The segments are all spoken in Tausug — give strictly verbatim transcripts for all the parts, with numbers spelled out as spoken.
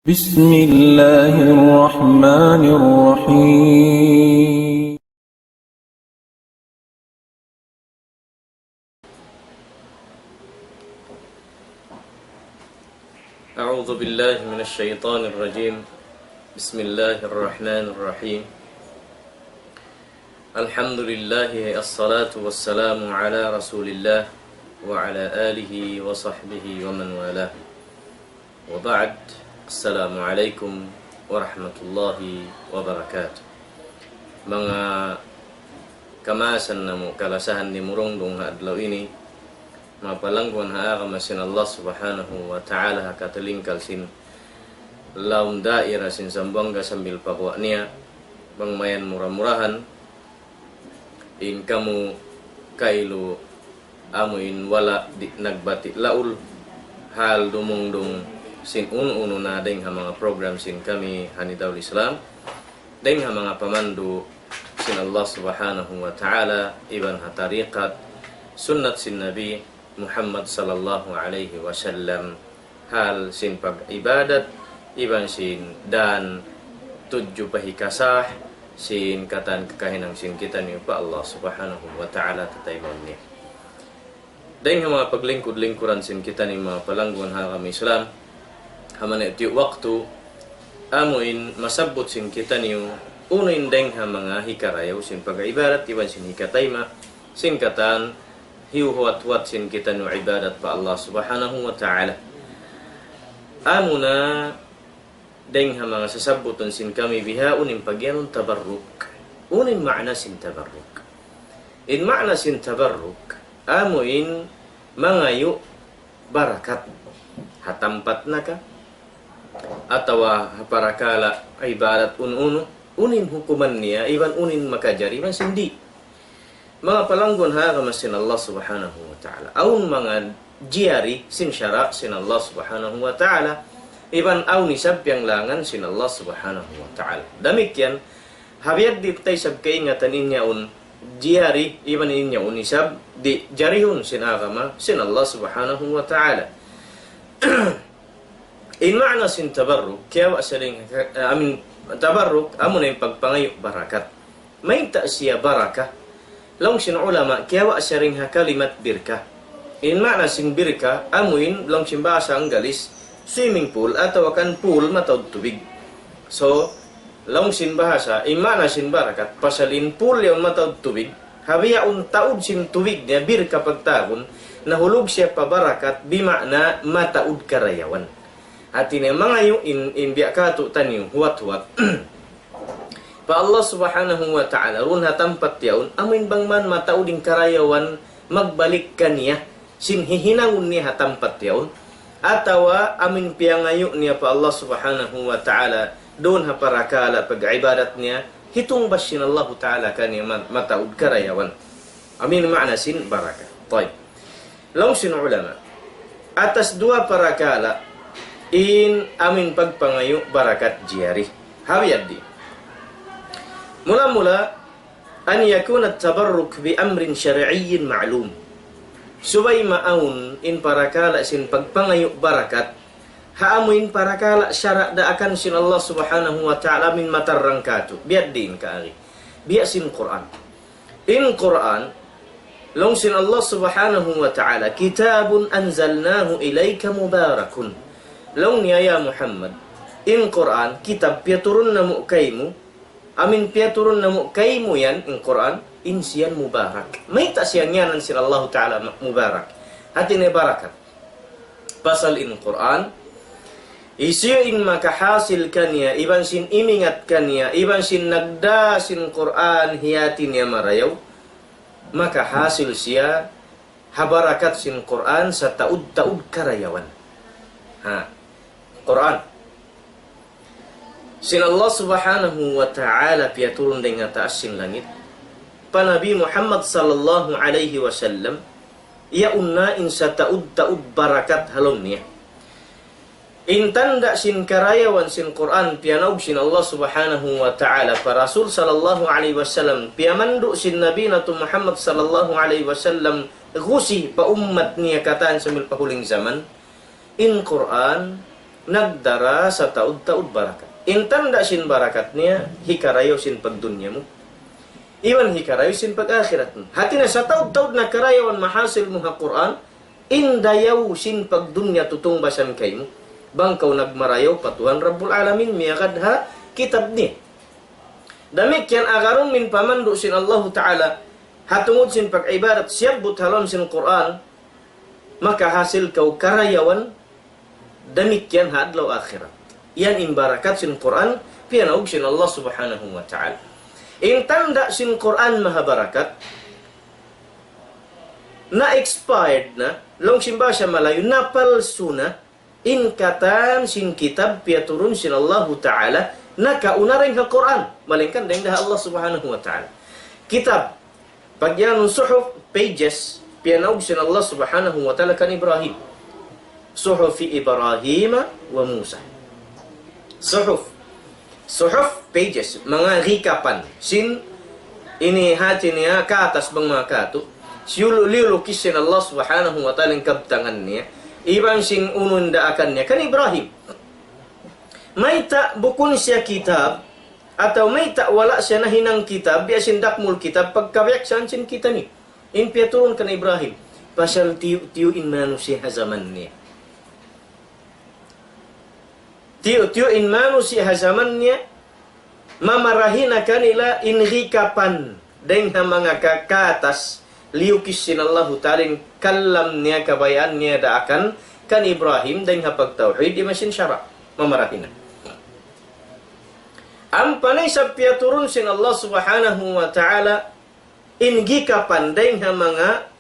بسم الله الرحمن الرحيم. أعوذ بالله من الشيطان الرجيم. بسم الله الرحمن الرحيم. الحمد لله، الصلاة والسلام على رسول الله وعلى آله وصحبه ومن والاه. وبعد، السلام عليكم ورحمة الله وبركاته. Manga kamaasan namu', kalasahan dimurungdung ha adlaw ini, manga palangguan ha agama sin Allah Subhanahu wa Ta'ala, ha katilingkal sin lawm daira sin Zamboanga sambil pa guwa' niya, bang mayan mura-murahan in kamu kailu amu in wala' di' nagbati' laul, hal dumungdung sin unu-unu na dayng ha manga program sin kami ha Nidaul Islam, dayng ha manga pamandu' sin Allah Subhanahu wa Ta'ala, iban ha tariqat sunnat sin Nabi Muhammad sallallahu alayhi wasallam, hal sin pag-ibadat, iban sin dan tudju pa hikasah sin katan kakahinang sin kitaniyu pa Allah Subhanahu wa Ta'ala tataymaun niya. Dayng ha manga paglingkud-lingkuran sin kitaniyu manga palangguan ha agama Islam, ha manga tiyu' waktu, amu in masabbut sin kitaniyu, unu in dayng ha manga hikarayaw sin pag-ibadat, iban sin hikatayma', sin katan hiyuhuwat-huwat sin kitaniyu ibadat pa Allah Subhanahu wa Ta'ala. Amuna dayng ha manga sasabbutun sin kami bihaun in pagiyanun tabarruk. Unu in maana sin tabarruk? In maana sin tabarruk, amu in mangayu' barakat. Ha tampat na ka, atawa ha parakala' ibadat unu-unu, unu in hukuman niya, iban unu in makajari, iban sin di'. Manga palangguan ha agama sin Allah Subhanahu wa Ta'ala. Awn manga jiyari sin sara' sin Allah Subhanahu wa Ta'ala, iban awn isab piyanglangan sin Allah Subhanahu wa Ta'ala. Damikkiyan, ha biya' diin ta isab kaingatan in yaun jiyari, iban in yaun isab di' jarihun sin agama sin Allah Subhanahu wa Ta'ala. In maana sin tabarruk, kiyawa' siya dayn ha, I mean, tabarruk, amuna in pagpangayu' barakat. Mayta' siya baraka? Laung sin ulama, kiyawa' siya dayn ha kalimat birka. In maana sin birka, amu in, laung sin bahasa Anggalis, swimming pool, atawa kan pool mataud tubig. So, laung sin bahasa, in maana sin barakat, pasal in pool yaun mataud tubig, ha bihaun taud sin tubig niya, birka pagtawagun, nahulug siya pa barakat, bima'na mataud karayawan. Hati niya mangayu' in, in biya' katu'taniyu, huwat-huwat. Pa Allah Subhanahu wa Ta'ala, duun ha tampat yaun, amu in bang man mataud in karayawan, magbalik kaniya, sin hihinangun niya ha tampat yaun, atawa amu in piyangayu' niya pa Allah Subhanahu wa Ta'ala, duun ha parakala' pag-ibadat niya, hitungbas sin Allahu Ta'ala kaniya ma-, mataud karayawan. Amu in maana sin baraka. Tayyib. Laung sin ulama, atas duwa parakala' in amu in pagpangayu' barakat jiyari. Ha biya' diin? Mula-mula, أن يكون التبرك بأمر شرعي معلوم. Subay maawn in parakala' sin pagpangayu' barakat, ha amu in parakala' sara' daakan sin Allah Subhanahu wa Ta'ala amu in matarrang katu'. Biya' diin kaagi? Biya' sin Qur'an. In Qur'an, laung sin Allah Subhanahu wa Ta'ala, كتاب أنزلناه إليك مبارك. Laung niya, ya Muhammad, in Qur'an, kitab piyaturun namu' kaymu, amu in piyaturun namu' kaymu yan, in Qur'an, in siya yan mubarak. Mayta' siya ngiyanan sin Allahu Ta'ala ma-, mubarak? Hati niya barakat. Pasal in Qur'an, hisiyu in makahasil kaniya, iban sin imingat kaniya, iban sin nagdā sin Qur'an, hiyati niya marayaw, makahasil siya ha barakat sin Qur'an sataud-taud karayawan. Ha. Qur'an. Sin Allah Subhanahu wa Ta'ala piyaturun dayn ha taas sin langit pa Nabi Muhammad sallallahu alayhi wasallam, yaun na in sataud-taud barakat ha lawm niya. In tanda' sin karayawan sin Qur'an piyanaug sin Allah Subhanahu wa Ta'ala pa Rasul sallallahu alayhi wasallam, piyamandu' sin Nabi natu' Muhammad sallallahu alayhi wasallam, gusi pa ummat niya katan sambil pa huling jaman. In Qur'an, nagdara sataud-taud barakat. In tanda' sin barakat niya, hikarayaw sin pagdunya mu. Iban hikarayaw sin pag-akhirat mu. Hati niya sataud-taud na karayawan mahasil mu ha Qur'an, in dayaw sin pagdunya tutungbasan kaymu. Bang kaw nagmarayaw pa Tuhan Rabbul Alamin, miyagad ha kitab niya. Damikkiyan agarun min pamandu' sin Allahu Ta'ala, ha tungud sin pag-ibadat, siyabbut ha lawm sin Qur'an, makahasil kaw karayawan, damikkiyan ha adlaw akhirat. Yan in barakat sin Qur'an, piyanaug sin Allah Subhanahu wa Ta'ala. In tanda' sin Qur'an maha barakat, na-expired na, laung sin bahasa Malayu, napalsu na, in katan sin kitab piyaturun sin Allahu Ta'ala, nakauna dayn ha Qur'an, malayngkan dayn ha Allah Subhanahu wa Ta'ala. Kitab, pagyanun suhuf, pages, piyanaug sin Allah Subhanahu wa Ta'ala kan Ibrahim. Suhufi Ibrahima wa Musa. Suhuf. Suhuf, pages, manga hikapan. Sin ini hati niya katas bang manga katu'. Siyulu-, liyulukis sin Allah Subhanahu wa Ta'ala in kabtangan niya. Iban sin unu in daakan niya. Kan Ibrahim. Mayta' bukun siya kitab, atawa mayta' wala' siya nahinang kitab, biya' sin dakmul kitab, pagkabiyaksaan sin kita ini. In piyaturun kan Ibrahim. Pasal tiyu'-tiyu' in manusiya' ha jaman niya. Tiyu'-tiyu' in manusiya' ha jaman niya, mamarahi na kanila in hikapan, dayng ha manga ka-, katas, liyukis sin Allahu Ta'ala in kalam niya, kabayaan niya daakan kan Ibrahim, dayng ha pagtawhid, iban sin sara', mamarahi na. Ampa na isab piyaturun sin Allah Subhanahu wa Ta'ala, in hikapan dayng ha manga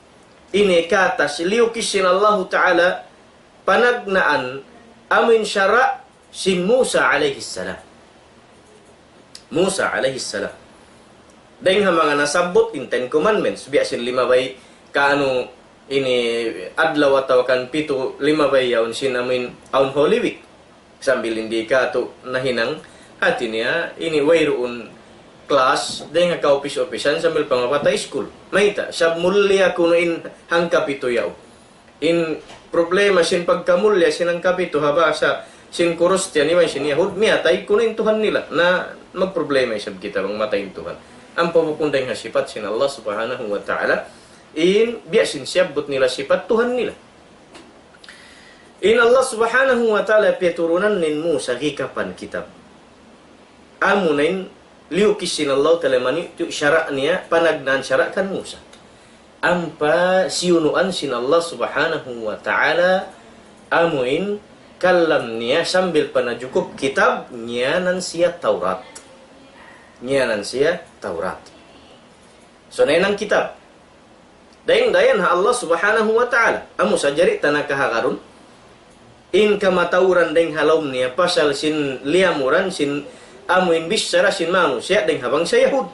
ini katas, liyukis sin Allahu Ta'ala, panagnaan, amuin sara' sin Musa alayhi salam. Musa alayhi salam. Dayng ha manga nasabbut in Ten Commandments, biya' sin limabay kaunu ini adlaw atawa kan pitu limabay yaun sin amuin awn Holy Week. Sambil in di' katu' nahinang, hati niya, ini wayruun class, dayng ha kaupis-upisan sambil pa mapatay school. Mayta', sab mulliya kunu' in hangkapitu yaun. In problema sin pagkamulliya sin hangkapitu ha bahasa sin Kristiyan iban sin Yahud, miyatay kunu' in Tuhan nila. Na magproblema isab kita bang matay in Tuhan. Ampa bukun dayng ha sipat sin Allah Subhanahu wa Ta'ala, in biya' sin siyabbut nila sipat Tuhan nila. In Allah Subhanahu wa Ta'ala piyaturunan in Musa hikapan kitab. Amuna in liyukis sin Allah Ta'ala mani tu sara' niya, panagnaan sara' kan Musa. Ampa siyunuan sin Allah Subhanahu wa Ta'ala, amuin kalam niya sambil pa najukup kitab, ngiyanan siya Tawrat. Ngiyanan siya Tawrat. So, nahinang kitab. Dayng dayn ha Allah Subhanahu wa Ta'ala. Amu sa jari ta nakahagarun. In kamatauran dayng ha lawm niya pasal sin liyamuran sin amuin bichara sin manusiya' dayng ha bangsa Yahud.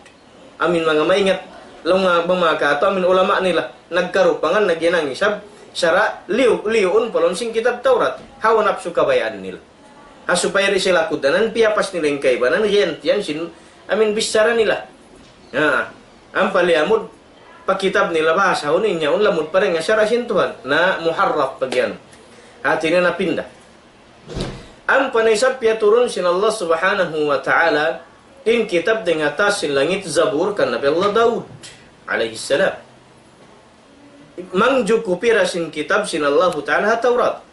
Amuin manga maingat, laung nga bang manga katu', amuin ulama nila. Nagkarupangan, nagyanang isab, sara', liyu, liyuun pa lawm sin kitab Tawrat. Hawa napsu kabayaan nila. Ha supaya di' sila kugdanan, piyapas nila in kaibanan, giyantian sin, amuin bichara nila. Ha, ampa liyamud, pa kitab nila bahasahun in yaun lamud pa dayn ha sara' sin Tuhan. Na muharraf pagyan. Hati niya napinda. Ampa na isab piyaturun sin Allah Subhanahu wa Ta'ala, in kitab dayng ha taas sin langit Zabur kan Nabi Allah Daud, alayhi salam. Mangjukupi da sin kitab sin Allahu Ta'ala ha Tawrat.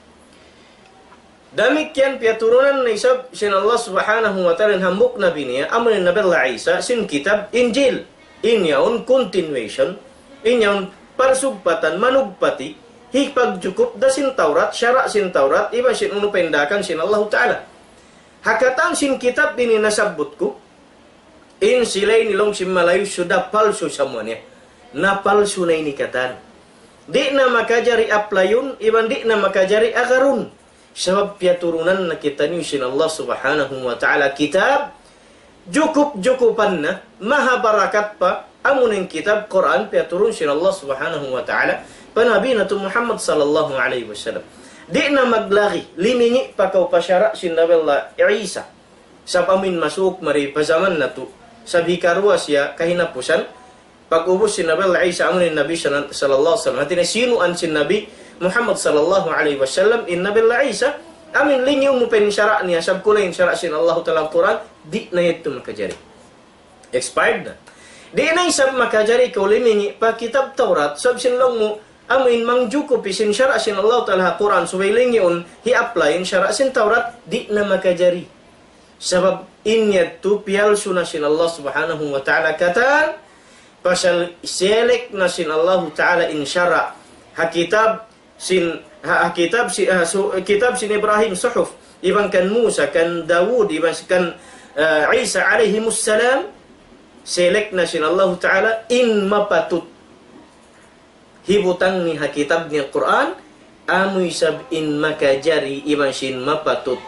Damikkiyan piyaturunan na isab sin Allah Subhanahu wa Ta'ala in hambuuk nabi niya, amu in Nabi Allah Isa, sin kitab Injil. In yaun continuation, in yaun parsugpatan, manugpati, hipagjukup da sin Tawrat, sara' sin Tawrat, iban sin unu pa in daakan sin Allahu Ta'ala. Ha katan sin kitab ini nasabbut ku, in sila ini laung sin Malayu sudah palsu samuanya. Na palsu na ini katan. Di' na makajari apply-un, iban di' na makajari agarun. Sabab piyaturunan na kitaniyu sin Allah Subhanahu wa Ta'ala kitab, jukup-jukupan na, maha barakat pa, amu in kitab Qur'an piyaturun sin Allah Subhanahu wa Ta'ala, pa Nabi natu' Muhammad sallallahu alayhi wasallam. Di' na maglagi, limingi' pa kaw pa sara' sin Nabi Allah Isa. Sabab amuin masuuk mari pa jaman natu'. Sabab hikaruwa siya kahinapusan. Pag'ubus sin Nabi Allah Isa, amu in Nabi sal-, sallallahu alayhi wasallam. Hati niya siyunuan sin Nabi Muhammad sallallahu alayhi wasallam, in Nabi Allah Isa, Amin lingi' mu pa in sara' niya, sabab kulang in sara' sin Allahu Ta'ala Quran, di' na yadtu makajari. Expired na. Di' na isab makajari kaw limingi' pa kitab Tawrat, sabab sin laung mu, amu in mangjukup sin sara' sin Allahu Ta'ala ha Quran, subay lingiun, hi-apply in sara' sin Tawrat, di' na makajari. Sabab in yadtu piyalsu na sin Allah Subhanahu wa Ta'ala katan, pasal select na sin Allahu Ta'ala in sara' ha kitab sin, ha, ha kitab si, ha, su, kitab sin Ibrahim, suhuf, iban kan Musa, kan Dawud, iban kan, ah, Isa alayhimus salam, select na sin Allahu Ta'ala in mapatut hibutang niya ha kitab niya Quran, amu isab in makajari iban sin mapatut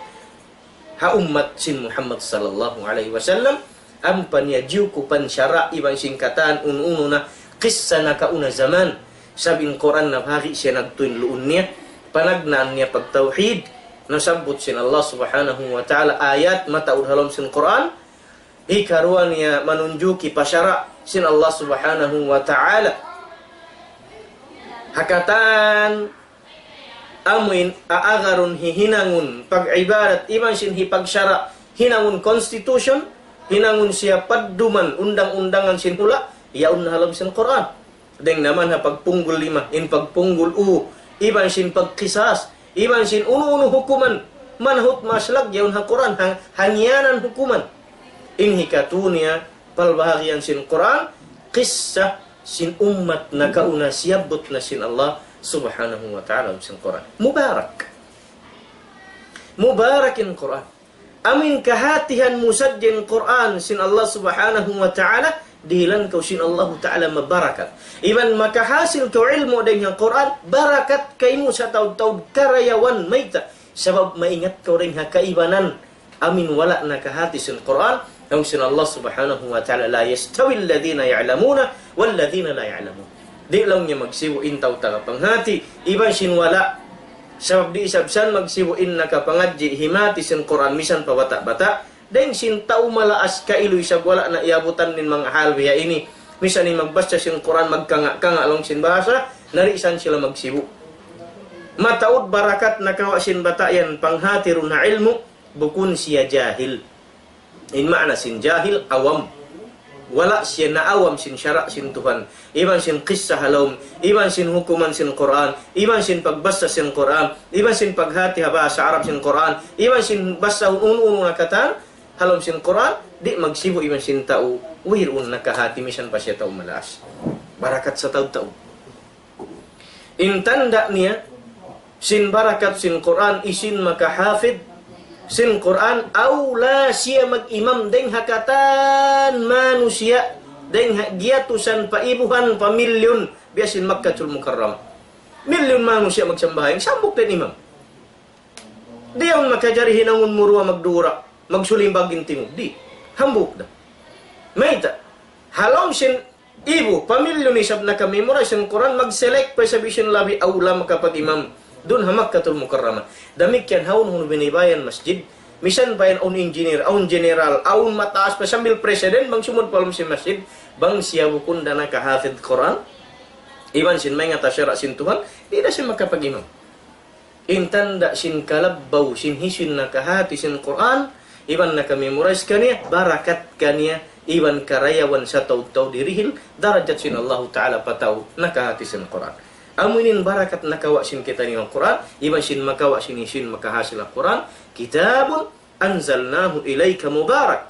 ha ummat sin Muhammad sallallahu alayhi wasallam, ampa niya jiyukupan sara' iban sin katan unu-unu na kissa nakauna jaman, sabab in Quran nabahagi' siya nagtuy luun niya, panagnaan niya pagtawhid, nasabbut sin Allah Subhanahu wa Ta'ala ayat mataud ha lawm sin Quran, hikaruwa niya manunjuki pa sara' sin Allah Subhanahu wa Ta'ala. Ha katan amuin aagarun hihinangun pag-ibadat iban sin hipagsara', hinangun constitution, hinangun siya padduman undang-undangan sin hula', yaun na ha lawm sin Quran. Dayng naman ha pagpunggul lima, in pagpunggul u, iban sin pagkisas, iban sin unu-unu hukuman, manhut maslag yaun ha Quran, ha, hangiyanan hukuman. In hikatu niya, palbahagian sin Quran, kissa sin ummat nakauna siyabbut na sin Allah Subhanahu wa Ta'ala sin Quran. Mubarak. Mubarak in Quran. Amin kahatihan mu sadja in Quran sin Allah Subhanahu wa Ta'ala, dihilan kaw sin Allah Ta'ala mabarakat. Iban makahasil kaw ilmu' dayng ha Quran, barakat kaymu sataud-taud karayawan mayta'. Sabab maingat kaw dayng ha kaibanan. Amin wala' nakahati sin Quran, laung sin Allah Subhanahu wa Ta'ala, لا يستوي الذين يعلمون والذين لا يعلمون. Di' laung niya magsibu' in tau taga panghati, iban sin wala'. Sabab di' isab san magsibu' in nakapangadji' himati sin Quran misan pa bata'-bata'. Dayng sin tau malaas kailu isab wala' na iyabutan in manga hal biya' ini. Misan in magbasa sin Quran magkanga'-kanga' laung sin bahasa, na di' san sila magsibu'. Mataud barakat nakawa' sin bata' yan panghati duun ha ilmu', bukun siya jahil. In maana sin jahil, awam. Wala' siya naawam sin sara' sin Tuhan. Iban sin kissa ha lawm, iban sin hukuman sin Quran, iban sin pagbasa sin Quran, iban sin paghati ha bahasa Arab sin Quran, iban sin basa unu-unu na katan, ha lawm sin Quran, di' magsibu' iban sin tau, wayruun nakahati misan pa siya tau malaas. Barakat sataud-taud. In tanda' niya, sin barakat sin Quran, hisiyu in makahafid sin Quran, awla siya mag-imam dayng ha katan manusiya', dayng ha giyatusan pa ibuhan pa milyun, biya' sin Makkatul Mukarramah. Milyun manusiya' magsambahayang, hambuuk da in imam. Di' yaun makajari hinangun mu duwa magdura, magsulimbag in tingug. Di'. Hambuuk da. Mayta'? Ha lawm sin ibu, pa milyun isab naka-memorize sin Quran, mag-select pa isab hisiyu in labi awla makapag-imam duun ha Makkatul Mukarramah. Damikkiyan ha unu-unu binibayan masjid. Misan pa yan awn engineer, awn general, awn mataas pa sambil president, bang sumud pa lawm sin masjid, bang siya bukun da nakahafid Quran, iban sin maingat ha sara' sin Tuhan, di' da siya makapag-imam. In tanda' sin kalabbaw sin hisiyu in nakahati sin Quran, iban naka-memorize kaniya, barakat kaniya, iban karayawan sataud-taud dirihil darajat sin Allahu Ta'ala pa tau nakahati sin Quran. Amu ini in barakat nakawa' sin kitaniyu Quran, iban sin makawa' sin hisiyu in makahasil Quran, كتاب أنزلناه إليك مبارك.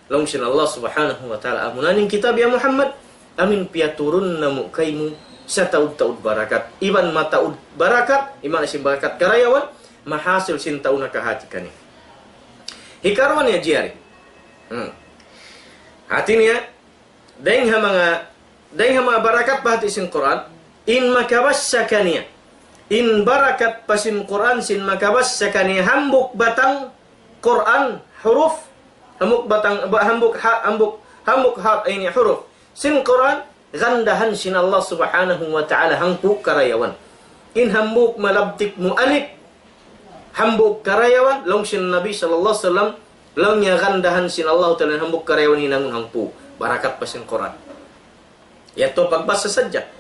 Laung sin Allah Subhanahu wa Ta'ala, amuna in kitab ya Muhammad, amin piyaturun namu' kaymu sataud-taud barakat. Iban mataud barakat, iban sin barakat karayawan, mahasil sin tau nakahati kaniya. Hikaruwa niya jari. Hmm. Hati niya, dayng ha manga, dayng ha manga barakat bahati sin Quran, in makabassa kaniya. In barakat pa sin Quran, sin makabassa kaniya, hambuuk batang Quran, huruf, hambuuk batang, ba-, hambuuk ha-, hambuuk, hambuuk ha-, ini huruf sin Quran, gandahan sin Allah Subhanahu wa Ta'ala hangpu' karayawan. In hambuuk malabtik mu alif, hambuuk karayawan, laung sin Nabi sallallahu alayhi wasallam, laung niya gandahan sin Allah Ta'ala hambuuk karayawan hinangun hangpu'. Barakat pa sin Quran. Yadtu pagbasa sadja.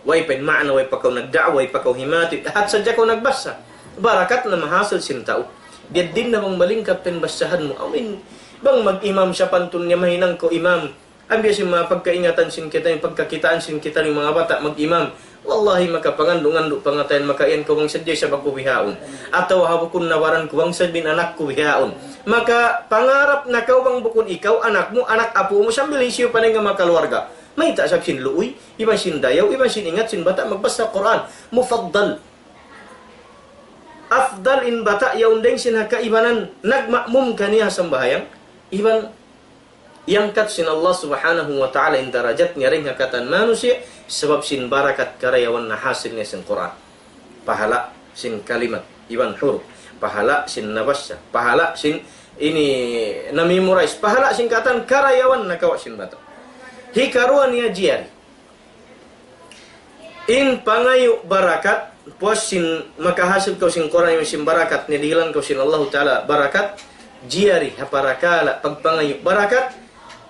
Way pa in maana, way pa kaw nagda'wa, way pa kaw himati. Hat sadja kaw nagbasa. Barakat na mahasil sin tau. Biya' diin na bang malingkat pa in basahan mu. Amin, bang mag-imam sapantun niya mahinang kaw imam. Ambiya' sin manga pagkaingatan sin kita, in pagkakitaan sin kita in manga bata' mag-imam. Wallahi, makapangandu'-ngandu' pangatayan, makaiyan kaw bang sadja isab aku bihaun. Atawa ha bukun na baran ku bang sadja in anak ku bihaun. Makapangarap na kaw bang bukun ikaw, anak mu, anak apu' mu, sambil hisiyu pa in manga kaluarga. Mayta' isab sin luuy, iban sin dayaw, iban sin ingat sin bata' magbasa Qur'an. Mufaddal. Afdal in bata' yaun dayn sin ha kaibanan, nagma'mum kaniya ha sambahayang. Iban iyangkat sin Allah Subhanahu wa Ta'ala in darajat niya dayn ha katan manusiya', sabab sin barakat karayawan nahasil niya sin Qur'an. Pahala' sin kalimat, iban huruf. Pahala' sin nabasa. Pahala' sin ini na-memorize. Pahala' sin katan karayawan nakawa' sin bata'. Hikaruwa niya jari. In pangayu' barakat, puas sin makahasil kaw sin Qur'an, iban sin barakat niya dihilan kaw sin Allahu Ta'ala barakat, jari ha parakala' pagpangayu' barakat,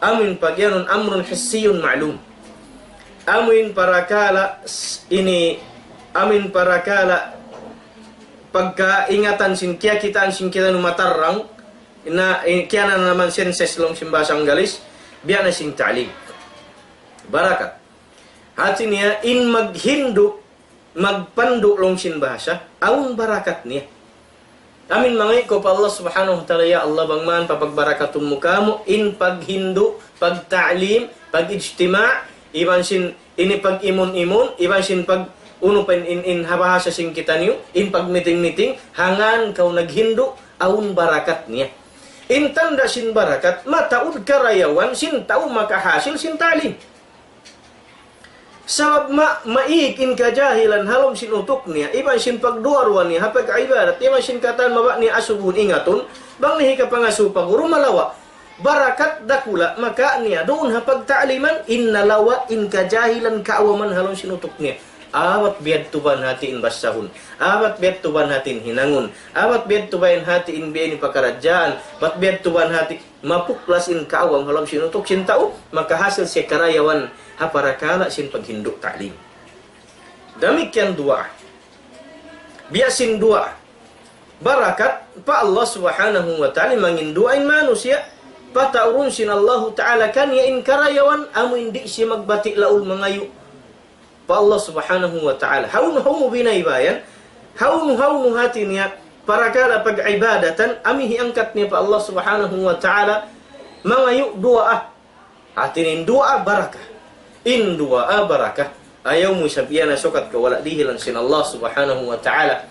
amu in pagiyanun amrun hissiyun ma'lum. Amu in parakala' s-, ini, amu in parakala' pagkaingatan sin kiyakitaan sin kita nu matarrang, na, eh, kiyananaman senses laung sin bahasa Anggalis, biya' na sin ta'lim. Barakat. Hati niya, in maghindu', magpandu' laung sin bahasa, awn barakat niya. Amin mangayu' kaw pa Allah Subhanahu wa Ta'ala, "Ya Allah, bang man papagbarakatun mu kāmu', in paghindu', pagta'lim, pag-ijtima', iban sin ini pag-imun-imun, iban sin pag-unu pa in, in, in ha bahasa sin kitaniyu, in pag-meeting-meeting, hangkan kaw naghindu', awn barakat niya." In tanda' sin barakat, mataud karayawan sin tau makahasil sin ta'lim. Sabab ma-, maig in kajahilan ha lawm sin utuk niya, iban sin pagduwa-ruwa niya, ha pag-ibadat, iban sin katan mabaya' niya asubuhun ingatun, bang niya hikapangasubu pa guru malawa'. Barakat dakula', maka niya, duun ha pagta'liman, in nalawa', in kajahilan kaawaman ha lawm sin utuk niya. Abat biyadtu ba in hati in basahun, abat biyadtu ba in hati in hinangun, abat biyadtu ba in hati in biya' ini pakaradjaan, bat biyadtu ba in hati mapuklas in kaawam ha lawm sin utuk sin tau, makahasil siya karayawan ha parakala' sin paghindu' ta'lim. Damikkiyan duwaa. Biya' sin duwaa. Barakat pa Allah Subhanahu wa Ta'ala, mangin duwaa in manusiya', pataurun sin Allahu Ta'ala kaniya in karayawan, amu in di' siya magbati' laul mangayu' pa Allah Subhanahu wa Ta'ala. Hawnu-hawnu binaybayan, hawnu-hawnu hati niya, parakala' pag-ibadatan, amu in hiyangkat niya pa Allah Subhanahu wa Ta'ala, mangayu' duwaa. Hati niya in duwaa barakat. In duwaa barakat. Ayaw mu isab iyan asukat kaw wala' dihilan sin Allah Subhanahu wa Ta'ala.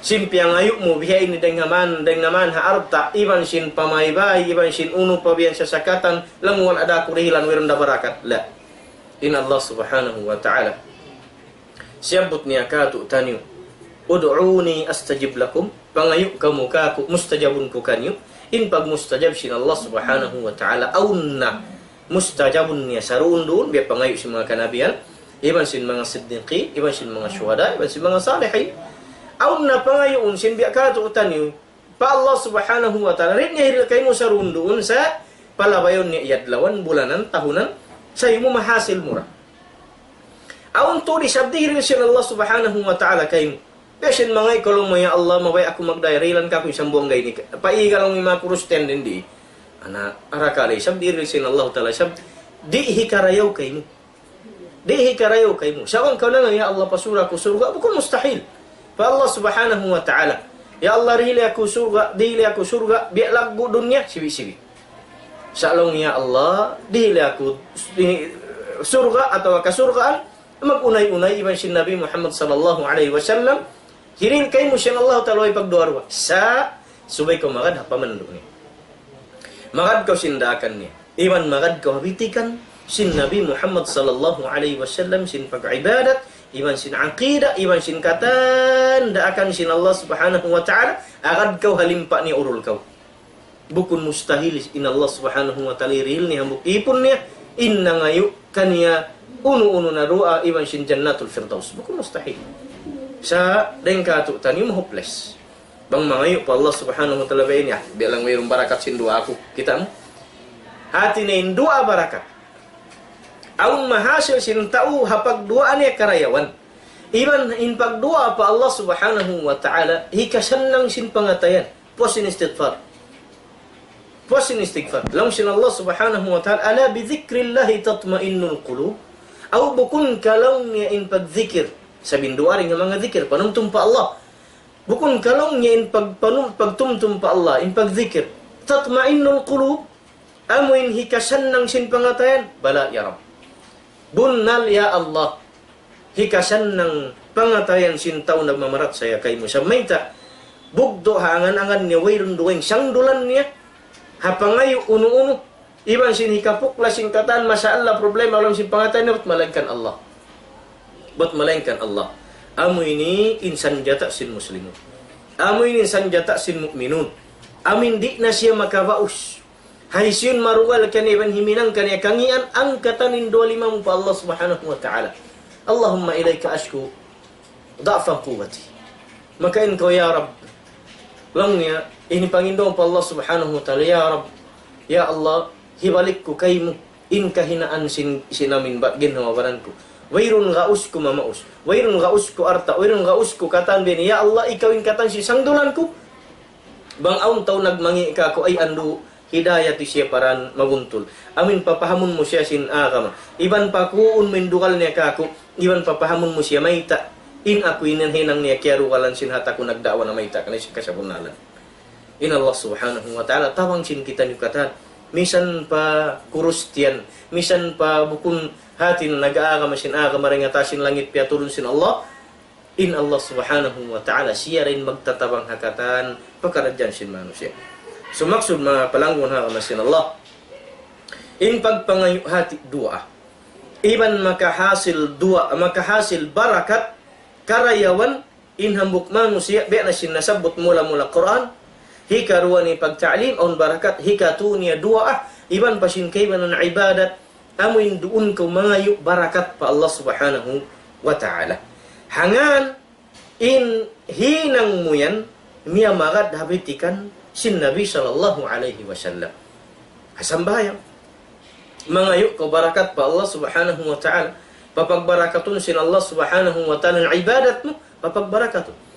Sin piyangayu' mu biya' ini dayn ha man, dayn ha man ha alta', iban sin pamaybay, iban sin unu pa biya' yan sasakatan, laung mu wala' da aku dihilan, wayruun da barakat. La. In Allah Subhanahu wa Ta'ala, siyabbut niya kātu'niyu, "Ud'uni astajib lakum," pangayu' kamu kāku', mustajabun ku kaniyu. In pagmustajab sin Allah Subhanahu wa Ta'ala, awn na mustajabun niya saruun-duun, biya' pangayu' sin manga kanabihan, iban sin manga siddiqin, iban sin manga shuhada, iban sin manga salihin. Awn na pangayuun sin biya' kātu'niyu, pa Allah Subhanahu wa Ta'ala. Di' niya hiril kaymu saruun-duun sa' palabayun niya adlawan, bulanan, tahunan, sa' ayaw mu mahasil mura. Awn tuud isab dihiril sin Allah Subhanahu wa Ta'ala kaymu. Biya' sin mangayu' kaw laung mu, "Ya Allah, mabaya' aku magdihiril kāku' isab buwang gayni." Paiga laung mu manga kurus ten din di. Ana, arakala' isab dihiril sin Allah Ta'ala isab di' hikarayaw kaymu. Di' hikarayaw kaymu. Sa' bang kaw laung, "Ya Allah, pasura' aku surga'," bukun mustahil. Pa Allah Subhanahu wa Ta'ala, "Ya Allah, dihili aku surga', dihili aku surga', biya' laggu' dunya," sibi'-sibi'. Sa' laung, "Ya Allah, dihili aku ini, surga' atawa kasurgaan," mag-unay-unay iban sin Nabi Muhammad sallallahu alayhi wasallam, hiril kaymu sin Allah Ta'ala way pagduwa-ruwa. Sa' subay kaw magad ha pamandu' niya. Magad kaw sin daakan niya. Iban magad kaw ha bitikan sin Nabi Muhammad sallallahu alayhi wasallam, sin pag-ibadat, iban sin aqida, iban sin katan daakan sin Allah Subhanahu wa Ta'ala, agad kaw ha limpa' niya, urul kaw. Bukun mustahil in Allah Subhanahu wa Ta'ala hiril niya hambuuk ipun niya, in nangayu' kaniya unu-unu na duwaa iban sin Jannatul Firdaus. Bukun mustahil. Sa' dayn kātu'niyu ma-hopeless. Bang mangayu' pa Allah Subhanahu wa Ta'ala biya' ini, ah, biya' laung wayruun barakat sin duwaa ku. Kita' mu? Hati niya in duwaa barakat. Awn mahasil sin tau ha pagduwaa niya karayawan. Iban in pagduwaa pa Allah Subhanahu wa Ta'ala, hikasannang sin pangatayan. Puas in istighfar. Puas in istighfar. Laung sin Allah Subhanahu wa Ta'ala, "Ala bi dhikrillahi tatma'innul qulub." Aw bukun ka laung niya in pagdhikir. Sabab in duwa dayn ha manga dhikir, panumtum pa Allah. Bukun ka laung niya in pag-, panum-, pagtumtum pa Allah, in pagdhikir. Tatma'innul qulub, amu in hikasannang sin pangatayan. Bala, ya Rabb. Bunnal, ya Allah. Hikasannang pangatayan sin tau nagmamarachaya kaymu. Sa' mayta', bugdu' ha angan-angan niya, wayruun dugaing sangdulan niya, ha pangayu' unu-unu, iban sin hikapukla sin katan, masya Allah, problema ha lawm sin pangatayan niya, bat malaingkan Allah. Bat malaingkan Allah. Amu ini in sanjata' sin muslimun. Amu ini in sanjata' sin mu'minun. Amu in di' na siya makabaus. Hisiyu in marugal kaniya iban himinang kaniya kangīan, angkatan in duwa lima mu pa Allah Subhanahu wa Ta'ala. Allahumma ilayka ashku da'fa quwwati. Makain kaw, ya Rabb. Laung niya, ini pangindu' pa Allah Subhanahu wa Ta'ala, ya Rabb, ya Allah, hibalik ku kaymu in kahinaan sin, sin amin ba, ginhawa-baran ku. Wayruun gaus ku mamaus. Wayruun gaus ku alta'. Wayruun gaus ku katan biya' ini. Ya Allah, ikaw in katan sin sangdulan ku. Bang awn tau nagmangi' kāku', ay andu', hidayati siya pa dan mabuntul. Amin papahamun mu siya sin agama. Iban pakuun mu in dugal niya kāku', iban papahamun mu siya mayta'. In aku in hinang niya kiyarugalan sin hata ku nagda'wa na mayta' kaniya sin kasabunnalan. In Allah Subhanahu wa Ta'ala, tabang sin kitaniyu katan. Misan pa Kristiyan, misan pa bukun hāti na nag-aagama sin agama dayn ha taas sin langit piyaturun sin Allah, in Allah Subhanahu wa Ta'ala, siya da in magtatabang ha katan pakaradjaan sin manusiya'. So, maksud manga palanggun ha agama sin Allah, in pagpangayu' hati duwaa, iban makahasil duwaa, makahasil barakat, karayawan, in hambuuk manusiya', biya' na sin nasabbut mula-mula Qur'an, hikaruwa niya pagta'lim, awn barakat, hikatū niya duwaa, iban pa sin kaibanan ibadat, amu in duun kaw mangayu' barakat pa Allah Subhanahu wa Ta'ala. Hangkan in hinang mu yan, miyamagad ha bitikan sin Nabi sallallahu alayhi wasallam. Ha sambahayang. Mangayu' kaw barakat pa Allah Subhanahu wa Ta'ala. Papagbarakatun sin Allah Subhanahu wa Ta'ala in ibadat mu, papagbarakatun.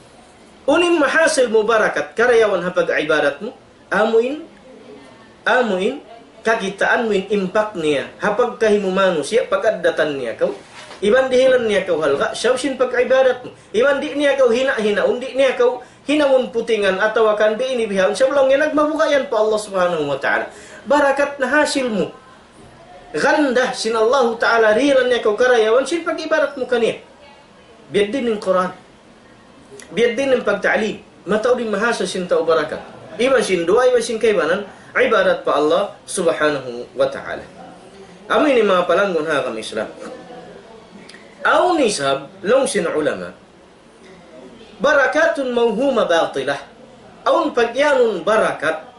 Unu in mahasil mu barakat, karayawan ha pag-ibadat mu, amu in, amu in, kakitaan mu in impact niya, ha pagkahi mu manusiya', pag-addatan niya kaw, iban dihilan niya kaw halga', sabab sin pag-ibadat mu, iban di' niya kaw hina-hinaun, di' niya kaw hinangun putingan, atawa kan di' ini bihaun, sabab laung niya nagmabuga' yan pa Allah Subhanahu wa Ta'ala. Barakat na hasil mu. Ganda sin Allahu Ta'ala, dihilan niya kaw karayawan, sin pag-ibadat mu kaniya. Biya' diin in Qur'an. Biya' diin in pagta'lim. Mataud in mahasil sin tau barakat. Iban sin duwaa, iban sin kaibanan, ibadat pa Allah Subhanahu wa Ta'ala. Amu ini manga palanggun ha agama Islam. Awn isab, laung sin ulama, barakatun mawhuma batilah. Awn pagiyanun barakat,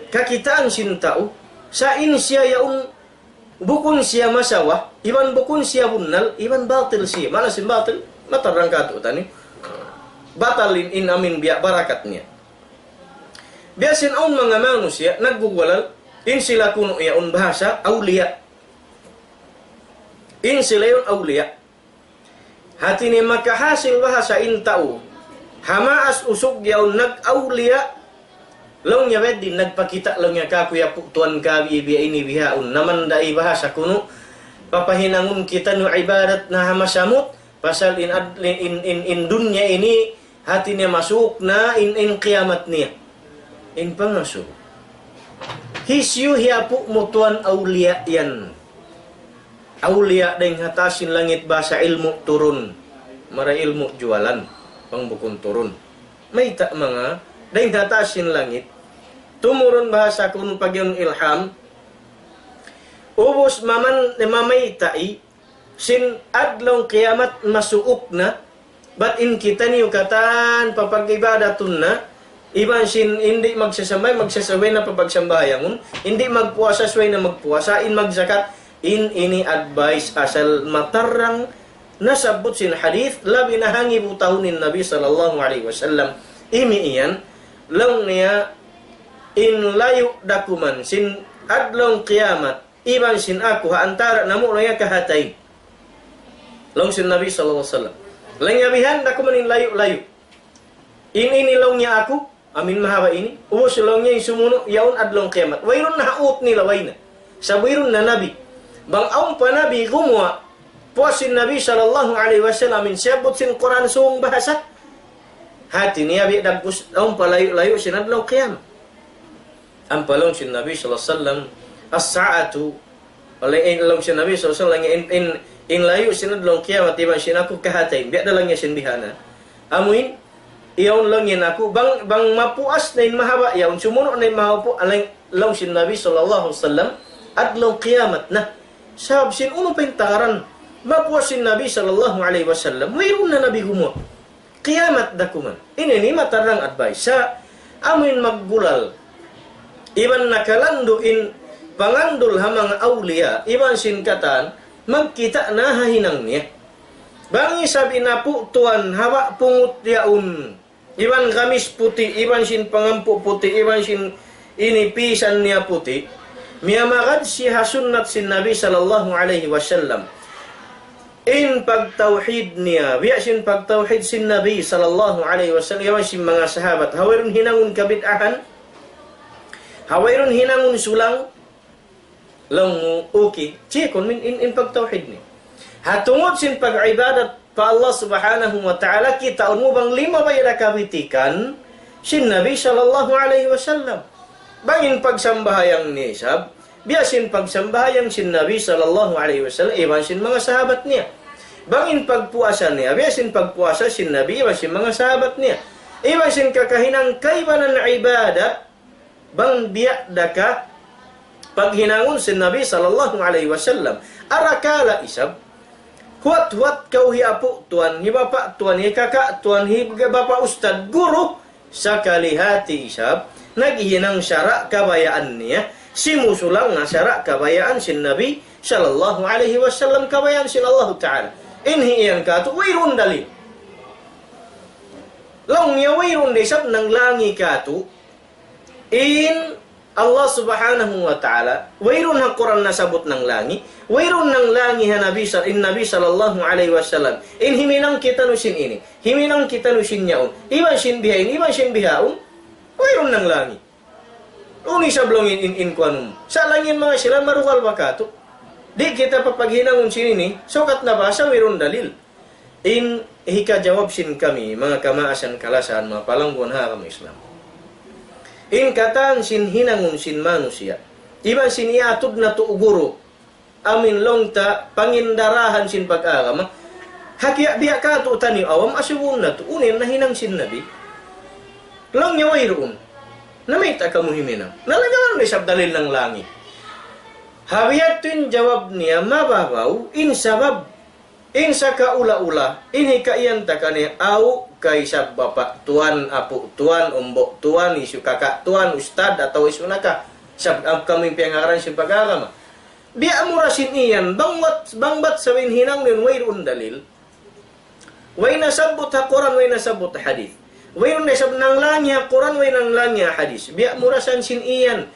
kakitaan sin tau, sa' in siya yaun bukun siya masawa, iban bukun siya bunnal, iban batil siya. Maana sin batil, matarrang kātu'niyu. Batal in, in amin biya' barakat niya. Biya' sin awn manga manusiya', naggugulal, in sila kunu' yaun bahasa, awliya. In sila yaun awliya. Hāti niya makahasil bahasa in tau. Ha maas usug yaun nag-awliya. Laung niya biya' diin nagpakita' laung niya kāku' ya pu' tuwan ka bi-, biya' ini bihaun. Naman da in bahasa kunu'. Papahinangun kitaniyu ibadat na ha masamut. Pasal in ad-, in, in, in dunya ini hāti niya masuuk na in, in kiyamat niya. In pangasubu. Hisiyu hiyapu' mu tuwan awliya yan. Awliya dayn ha taas sin langit bahasa ilmu' turun. Mara ilmu' juwalan. Bang bukun turun. Mayta' manga dayn ha taas sin langit. Tumurun bahasa kunu' pagiyanun ilham. Ubus maman, mamaytai sin adlaw kiyamat masuuk na, bat in kitaniyu katan papag-ibadatun na, iban sin in di' magsasambahayang, magsasambahayang na papagsambahayangun, in di' magpuasa, subay na magpuasa, in magzakat, in ini advice asal matarrang nasabbut sin hadith, labi na hangibu tahun in Nabi sallallahu alayhi wasallam. Imi iyan, laung niya, in layu' da kuman, sin adlaw kiyamat, iban sin aku, ha antara' namu' laung niya kahāti. Laung sin Nabi sallallahu alayhi wasallam. Laung niya bihan da kuman in layu'-layu'. In ini laung niya aku, Amin mahaba' ini, ubus laung niya in sumunu', yaun adlaw kiyamat. Wayruun na ha ut nila, way na. Sa' wayruun na nabi. Bang awn pa nabi gumuwa', puas sin Nabi sallallahu alayhi wasallam in siyabbut sin Qur'an sung bahasa. Hati niya biya' dagbus awn pa layu'-layu' sin adlaw kiyamat. Ampa laung sin Nabi sallallahu alayhi wasallam, "As-sa'atu," wala in laung sin Nabi sallallahu alayhi wasallam, in, in, in layu' sin adlaw kiyamat, iban sin aku kahātihan, biya' da laung niya sin bihān. Amuin, iyaun laung niya aku, bang, bang mapuas na in mahaba', yaun sumunu' na in mahaba', alang, laung sin Nabi sallallahu alayhi wasallam, adlaw kiyamat na. Sabab sin unu pa in takaran, mapuas sin Nabi sallallahu alayhi wasallam, wayruun na nabi gumuwa'. Kiyamat da kuman. Ini, ini matarang advice. Sa' amuin maggulal, iban nakalandu' in pangandul ha manga awliya, iban sin katan, magkita' na ha hinang niya. Bang isab in apu' tuwan haba' pungut yaun, iban gamis puti', iban sin pangampu' puti', iban sin ini pisan niya puti', miyamagad siya ha sunnat sin Nabi sallallahu alayhi wasallam. In pagtawhid niya, biya' sin pagtawhid sin Nabi sallallahu alayhi wasallam, iban sin manga sahabat. Ha wayruun hinangun kabid'ahan, ha wayruun hinangun sulang, laung mu, okay. Chikun min in, in pagtawhid niya. Ha tungud sin pag-ibadat pa Allah subhanahu wa ta'ala, kitaun mu bang limabay da kabitikan sin Nabi sallallahu alayhi wasallam. Bang in pagsambahayang niya isab, biya' sin pagsambahayang sin Nabi sallallahu alayhi wasallam, iban sin manga sahabat niya. Bang in pagpuasa niya, biya' sin pagpuasa sin Nabi, iban sin manga sahabat niya. Iban sin kakahinang kaibanan ibadat, bang biya' da ka paghinangun sin Nabi sallallahu alayhi wasallam. Arakala' isab, huwat-huwat kaw hi apu' tuwan, hi bapa' tuwan, hi kaka' tuwan, hi bapa' ustad, guru, sakali hati isab, naghihinang sara' kabayaan niya, simusulang na sara' kabayaan sin Nabi sallallahu alayhi wasallam, kabayaan sin Allahu Ta'ala. In hi iyan katu', wayruun dalil. Laung niya wayruun da isab nanglangi katu', in Allah subhanahu wa ta'ala, wayruun ha Qur'an nasabbut nanglangi, wayruun nanglangi ha Nabi sa-, in Nabi sallallahu alayhi wasallam. In himinang kitaniyu sin ini, himinang kitaniyu sin yaun, iban sin bihaini, iban sin bihaun, wayruun nanglangi. Unu isab laung in, in, in kuanun. Sa' laung in manga sila marugal ba katu'. Di' kita papaghinangun sin ini, sukat nabasa wayruun dalil. In hikajawab sin kami, manga kamaasan kalasahan, manga palangguan ha agama Islam. In katan sin hinangun sin manusiya', iban sin iyatud natu' guru, amin laung ta pangindarahan sin pag-agama, ha kiya-, biya' katu' taniyu awam asubuhun natu', unu in nahinang sin Nabi. Laung niya wayruun. Na mayta' kamu himinang? Na laung niya wayruun isab dalil nanglangi. Ha biya' tuud in jawab niya mababaw, in sabab, in sakaula-ula, in hikaiyan ta kaniya, aw, kay isab bapa' tuwan, apu' tuwan, umbu' tuwan, hisiyu kaka' tuwan, ustad, atawa hisiyu na ka. Sab-, am kamu in piyangagaran sin pag-agama. Biya' mura sin iyan, bang wat-, bang bat sabab in hinang niya wayruun dalil. Way nasabbut ha Qur'an, way nasabbut ha hadith. Wayruun da isab nanglangi ha Qur'an, way nanglangi ha hadith. Biya' mura san sin iyan.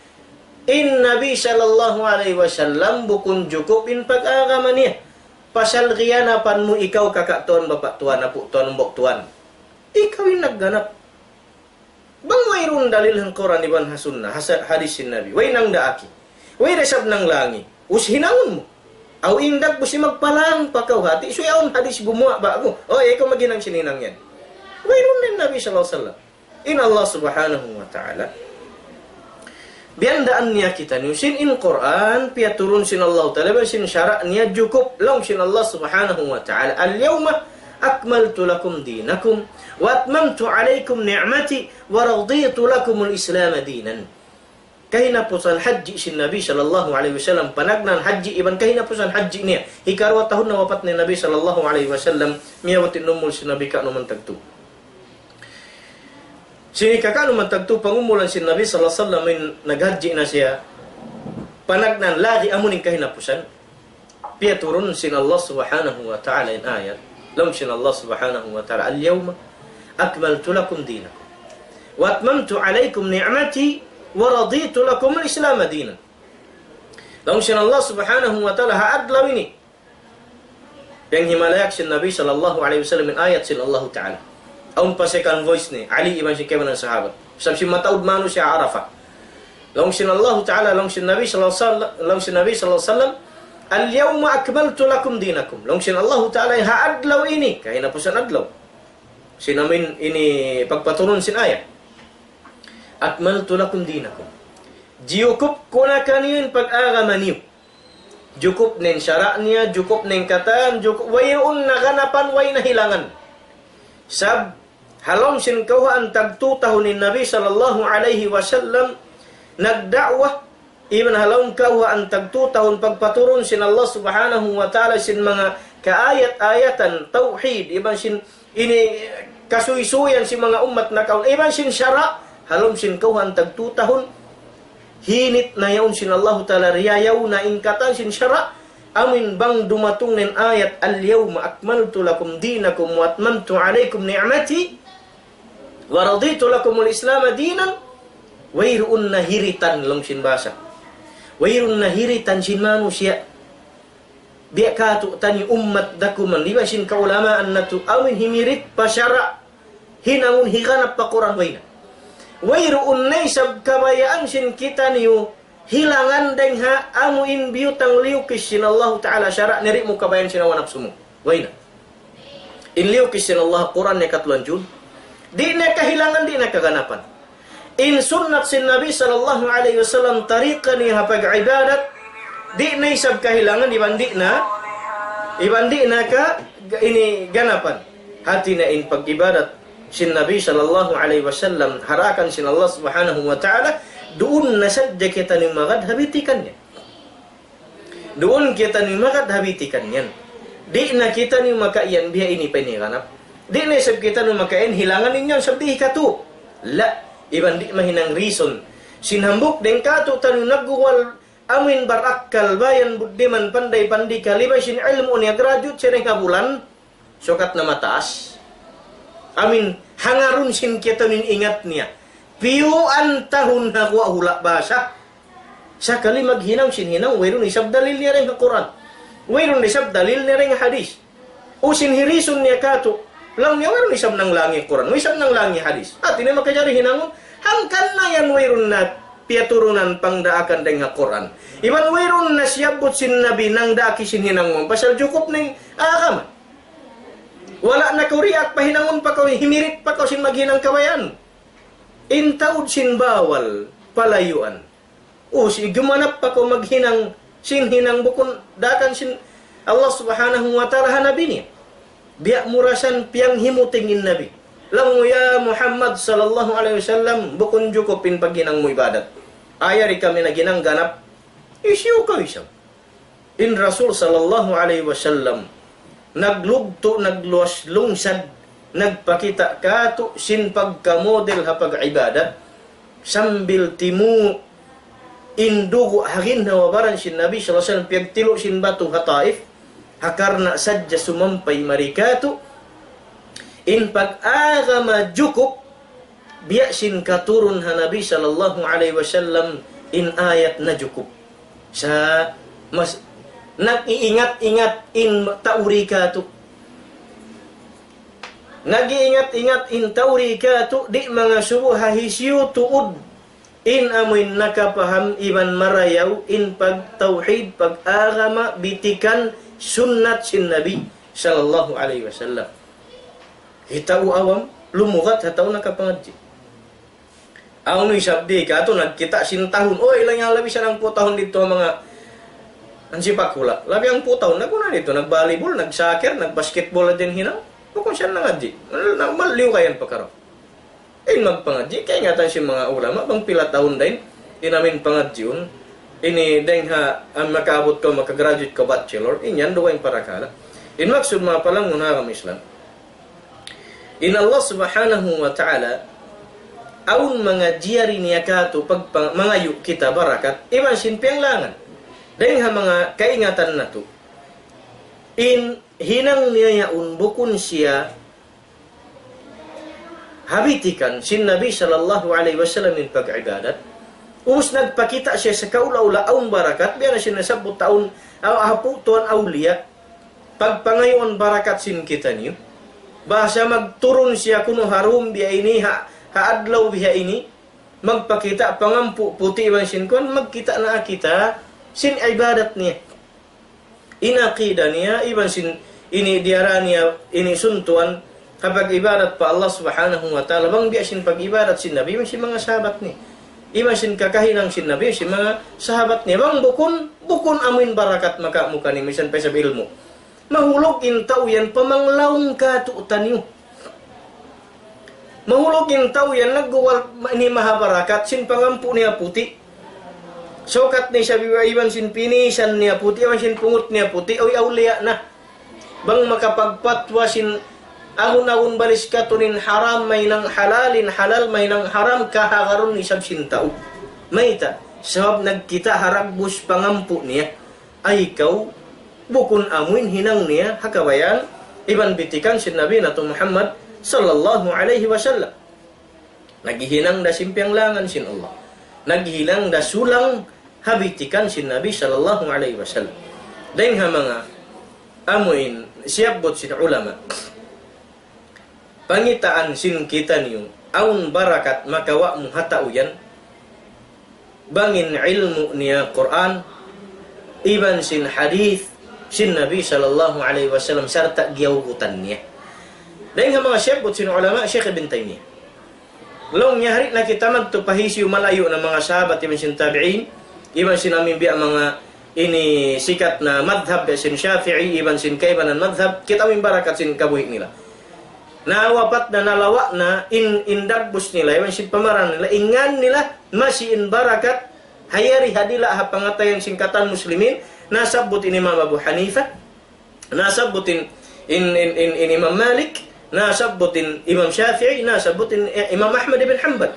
In Nabi sallallahu alayhi wasallam bukun jukup in pag-agama niya. Pasal giyanapan mu ikaw kaka' tuwan, bapa' tuwan, apu' tuwan, umbu' tuwan. Ikaw in nagganap. Bang wayruun dalil ha Qur'an iban ha sunnah, ha sa-, hadith sin Nabi. Way nangdaak. Way da isab nanglangi. Us hinangun mu. Aw indak busi magpalang pa kaw hati. Suyaun hadith gumuwa' ba'gu. O, ikaw maghinang sin hinang yan. Wayruun da in Nabi sallallahu alayhi wasallam. In Allah subhanahu wa ta'ala. Biyandaan niya kitaniyu sin in Qur'an, piyaturun sin Allah Ta'ala, iban sin sara' niya jukup laung sin Allah subhanahu wa ta'ala. اليوم أكملت لكم دينكم وأتممت عليكم نعمتي ورضيت لكم الإسلام دينا. Kahinapusan hajji sin Nabi sallallahu alayhi wasallam, panagnaan hajji iban kahinapusan hajji niya. Hikaruwa tahun na wapat niya Nabi sallallahu alayhi wasallam, miyabut in umul sin Nabi ka'nu man tagtu. Sin hikaka'nu man tagtu pangumulan sin Nabi sallallahu alayhi wasallam in naghajji na siya. Panagnaan lagi' amu in kahinapusan. Piyaturun sin Allah subhanahu wa ta'ala in ayat. Laung sin Allah subhanahu wa ta'ala, اليوم أكملت لكم دينكم وأتممت عليكم نعمتي ورضيت لكم الإسلام دينا. Laung sin Allah subhanahu wa ta'ala, ha adlaw ini. Piyaghimalayat sin Nabi sallallahu alayhi wasallam in ayat sin Allah ta'ala. Awn pa second voice ni Ali iban sin kaibanan sahabat. Sabab sin mataud manusiya' Arafah. Laung sin Allahu Ta'ala, laung sin Nabi sallallahu alayhi wasallam, laung sin Nabi sallallahu alayhi wasallam, "Al-yawma akmaltu lakum dinakum." Laung sin Allahu Ta'ala, ha adlaw ini, kahinapusan adlaw. Sin amin ini pagpaturun sin ayat. "Akmaltu lakum dinakum." Jiyukup ku na kaniyu in pag-agama niyu. Jukup na in sara' niya, jukup na in katan, jukup, wayruun na ganapan, way na hilangan. Sab, ha lawm sin kawhaan tagtu tahun in Nabi sallallahu alayhi wasallam nagda'wa, iban ha lawm kawhaan tagtu tahun pagpaturun sin Allah Subhanahu wa Ta'ala sin manga kaayat-ayatan tawhid, iban sin ini kasuysuyan sin manga ummat nakauna, iban sin sara', ha lawm sin kawhaan tagtu tahun, hinit na yaun sin Allahu Ta'ala, riyayaw na in katan sin sara', amin bang dumatung na in ayat, "Al-yawma akmaltu lakum dinakum wa atmamtu alaykum ni'mati wa raditu lakumul Islama dinan," wayruun na hiritan laung sin bahasa. Wayruun na hiritan sin manusiya'. Biya' katu' taniyu ummat dakuman, iban sin kaulamaan natu', amin himirit pa sara', hinangun higanap pa Qur'an, way na. Wayruun na isab kabayaan sin kitaniyu hilangan dayng ha amu in biyutang liyukis sin Allahu Ta'ala sara', di' mu kabayaan sin hawa napsu mu. Way na. In liyukis sin Allah Qur'an niya katluan juz. Di' na kahilangan, di' na kaganapan. In sunnat sin Nabi sallallahu alayhi wasallam, tariqa niya ha pag-ibadat, di' na isab kahilangan, iban di' na, iban di' na ka, ini ganapan. Hati niya in pag-ibadat sin Nabi sallallahu alayhi wasallam, ha daakan sin Allah Subhanahu wa Ta'ala, duun na sadja kitaniyu magad ha bitikan niya. Duun kitaniyu magad ha bitikan yan. Di' na kitaniyu makaiyan biya' ini pa ini ganap. Di' na isab kitaniyu makaiyan hilangan in yan sabab di' katu'. La, iban di' mahinang reason. Sin hambuuk dayng katu' taniyu nagguwal amuin barakkal, bayan, buddiman, panday pandikal, iban sin ilmu' niya, graduate siya dayng ha bulan. Sukat na mataas. Amin, hangarun sin kitaniyu in ingat niya. Piyuan tahun ha guwa' hula' bahasa. Sakali maghinang sin hinang, wayruun isab dalil niya dayng ha Qur'an. Wayruun isab dalil niya dayng ha hadis. U sin hirisun niya katu'. Laung niya wayruun isab nanglangi Qur'an, wayruun isab nanglangi hadis. Hati niya makajari hinangun, hangkan na yan wayruun na piyaturunan pangdaakan dayng ha Qur'an. Iban wayruun na siyabbut sin Nabi nangdaak sin hinangun. Pasal jukup na in agama. Wala' na kaw riyaak pa hinangun pa kaw, himirit pa kaw sin maghinang kabayaan. In taud sin bawal, palayuan. U, si jumanap pa kaw maghinang, sin hinang bukun daakan sin Allah Subhanahu wa Ta'ala ha Nabi niya. Biya' mura san piyanghimuting in Nabi. Laung mu, "Ya Muhammad sallallahu alayhi wasallam, bukun jukup in paghinang mu ibadat. Ayaw di' kami naghinang ganap." Hisiyu kaw isab? In Rasul sallallahu alayhi wasallam, naglugtu', nagluwas lungsad, nagpakita' katu' sin pagkamodel ha pag-ibadat, sambil timu' in dugu' ha ginhawa baran sin Nabi sallallahu alayhi wasallam, piyagtilu' sin batu ha Taif, ha karna' sadja sumampay mari katu', in pag-agama jukup, biya' sin katurun ha Nabi sallallahu alayhi wasallam in ayat na jukup. Sa' mas nag-iingat-ingat in tau di' katu'. Nag-iingat-ingat in tau di' katu', di' mangasubu ha hisiyu tuud in amuin nakapaham iban marayaw in pagtawhid, pag-agama, bitikan sunnat sin Nabi sallallahu alayhi wasallam. Hi tau awam, lumugat ha tau nakapangadji'. Awn isab di' katu' nagkita' sin tahun. Uy, ilang yan labi sa hangpu' tahun didtu manga nagsipak hula'. Labi hangpu' tahun, nagkuna' didtu, nag-volleyball, nag-soccer, nag-basketball, din hinang. Bukun siya nangadji'. Mal-, mal-, maliyu kayan pakaru. In magpangadji', kaingatan sin manga ulama, bang pila tahun dayn, in amin pangadjiun, ini dayng ha, ang makaabut kaw, makagraduate kaw bachelor, in yan dugaing parakala'. In maksud manga palangun ha agama Islam. In Allah Subhanahu wa Ta'ala, awn manga jari niya katu' pagpang-, mangayu' kita barakat, iban sin piyanglangan. Dayng ha manga kaingatan natu'. In hinang niya yaun bukun siya ha bitikan sin Nabi sallallahu alayhi wasallam in pag-ibadat. Ubus nagpakita' siya sa kaula-ula awn barakat, biya' na sin nasabbut ta awn, aw, ha putuan awliya. Pagpangayuan barakat sin kitaniyu. Bahasa magturun siya kunu' ha rum biya' ini ha, adlaw biha ini, magpakita' pangampu' puti' iban sin kuwan, magkita' na kita sin ibadat niya. In aqida niya, iban sin ini diyara niya, ini suntuan, ha pag-ibadat pa Allah Subhanahu wa Ta'ala, bang biya' sin pag-ibadat sin Nabi, iban sin manga sahabat niya. Iban sin kakahinang sin Nabi, sin manga sahabat niya. Bang bukun, bukun amuin barakat maka muka ni misan pa isab ilmu'. Mahulug in tau yan pamanglaung katu'taniyu. Mahulug in tau yan nagguwal ini mahabarakat sin pangampu' niya puti'. Sukat ni sabiwa iban sin pinisan niya puti', iban sin pungut niya puti', uy awliya na. Bang makapagpatwa sin agun-agun balis katunin haram mahinang halal, in halal mahinang haram, kahagarun isab sin tau. Mayta', sabab nagkita' haragbus pangampu' niya. Ay kaw, bukun amuin hinang niya ha kabayaan iban bitikan sin Nabi natu' Muhammad sallallahu alayhi wasallam. Naghihinang da sin piyanglangan sin Allah. Naghihinang da sulang ha bitikan sin Nabi sallallahu alayhi wasallam. Dayn ha manga amuin siyabbut sin ulama. Pangitaan sin kitaniyu, awn barakat makawa' mu ha tau yan. Bang in ilmu' niya Qur'an, iban sin hadith sin Nabi sallallahu alayhi wasallam, sarta' giyawgutan niya. Dayn ha manga siyabbut sin ulama, Shaykh Ibn Taymiyyah. Laung niya, hari na kita madtu pa hisiyu malayu' na manga sahabat, iban sin tabi'in, iban sin amin biya' manga ini sikat na madhab, biya' sin Shafi'i, iban sin kaibanan madhab, kita' mu in barakat sin kabuhi' nila. Nawapat na, nalawa' na in, in dagbus nila, iban sin pamaran nila, in ngan nila, masi in barakat, ha yari ha dila' ha pangatayan sin katan muslimin, nasabbut in Imam Abu Hanifa, nasabbut in, in, in, in, in Imam Malik, nasabbut in Imam Shafi'i, nasabbut in, eh, Imam Ahmad ibn Hanbal.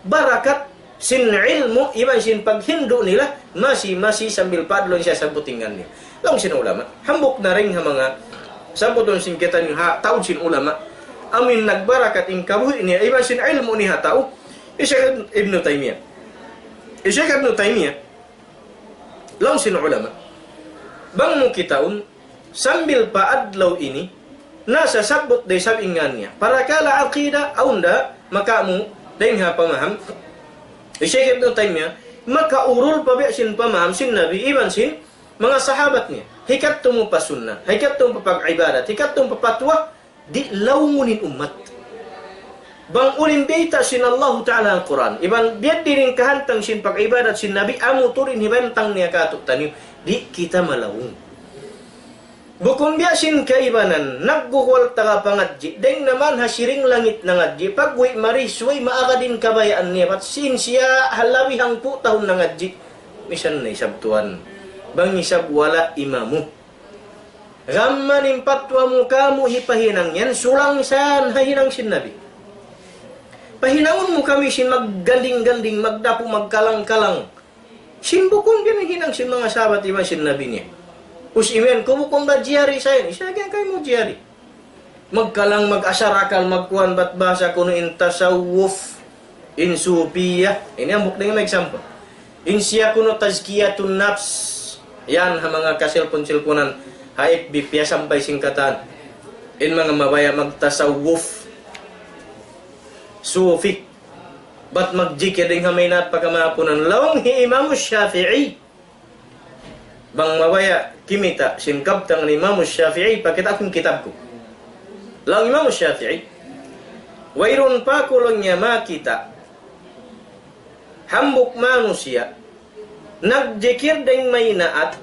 Barakat sin ilmu' iban sin paghindu' nila, masi, masi sambil pa adlaw siya sabbut in ngan niya. Laung sin ulama, hambuuk na dayn ha manga sabbutun sin kitaniyu ha taud sin ulama, amuin nagbarakat in kabuhi' niya, iban sin ilmu' niya ha tau, hi Shaykh Ibn Taymiyyah. Hi Shaykh Ibn Taymiyyah, laung sin ulama, bang mu kitaun, sambil pa adlaw ini, nasasabbut da isab in ngan niya. Parakala' aqida, awn da, maka mu, dayn ha pamaham, hi Shaykh Ibn Taymiyyah, makaurul pa biya' sin pamaham sin Nabi, iban sin manga sahabat niya. Hikadtu mu pa sunnah, hikadtu mu pa pag-ibadat, hikadtu mu pa patwa, di' laungun in ummat. Bang uli in bayta' sin Allahu Ta'ala ha Qur'an, iban biya' diin in kahantang sin pag-ibadat sin Nabi, amu tuud in hibantang niya katu'taniyu, di' kita malaung. Bukun biya' sin kaibanan, nagguwal taga pangadji', dayng naman ha siring langit nangadji', pag'uwi' mari subay maagad in kabayaan niya, bat sin siya ha labi hangpu' tahun nangadji'. Misan na isab tuwan, bang isab wala' imamu. Gam mayan in patwa mu kamu' hipahinang yan, sulang sa yan ha hinang sin Nabi. Pahinangun mu kami sin magganding-ganding, magdapu, magkalang-kalang. Sin bukun yan in hinang sin manga sahabat iban sin Nabi niya. Us imiyan ku bukun ba jiyari sa yan? Isa lagi' kaymu jiyari. Magkalang, mag-asar akal, magkuwan, bat bahasa kunu' in tasawwuf, in sufiya. Ini hambuuk dayn ha example. In siya kunu' tazkiyatun nafs. Yan ha manga kasilpun-silpunan, ha F B piyasampay sin katan. In manga mabaya' magtasawwuf, sufi. Bat magjikir dayn ha maynaat pa kamaapunan. Laung hi Imam Shafi'i. Bang mabaya' kimita' sin kabtangan Imam Shafi'i, pakita' ku in kitab ku. Laung Imam Shafi'i, wayruun pa aku laung niya makita' hambuuk manusiya' nagjikir dayn maynaat,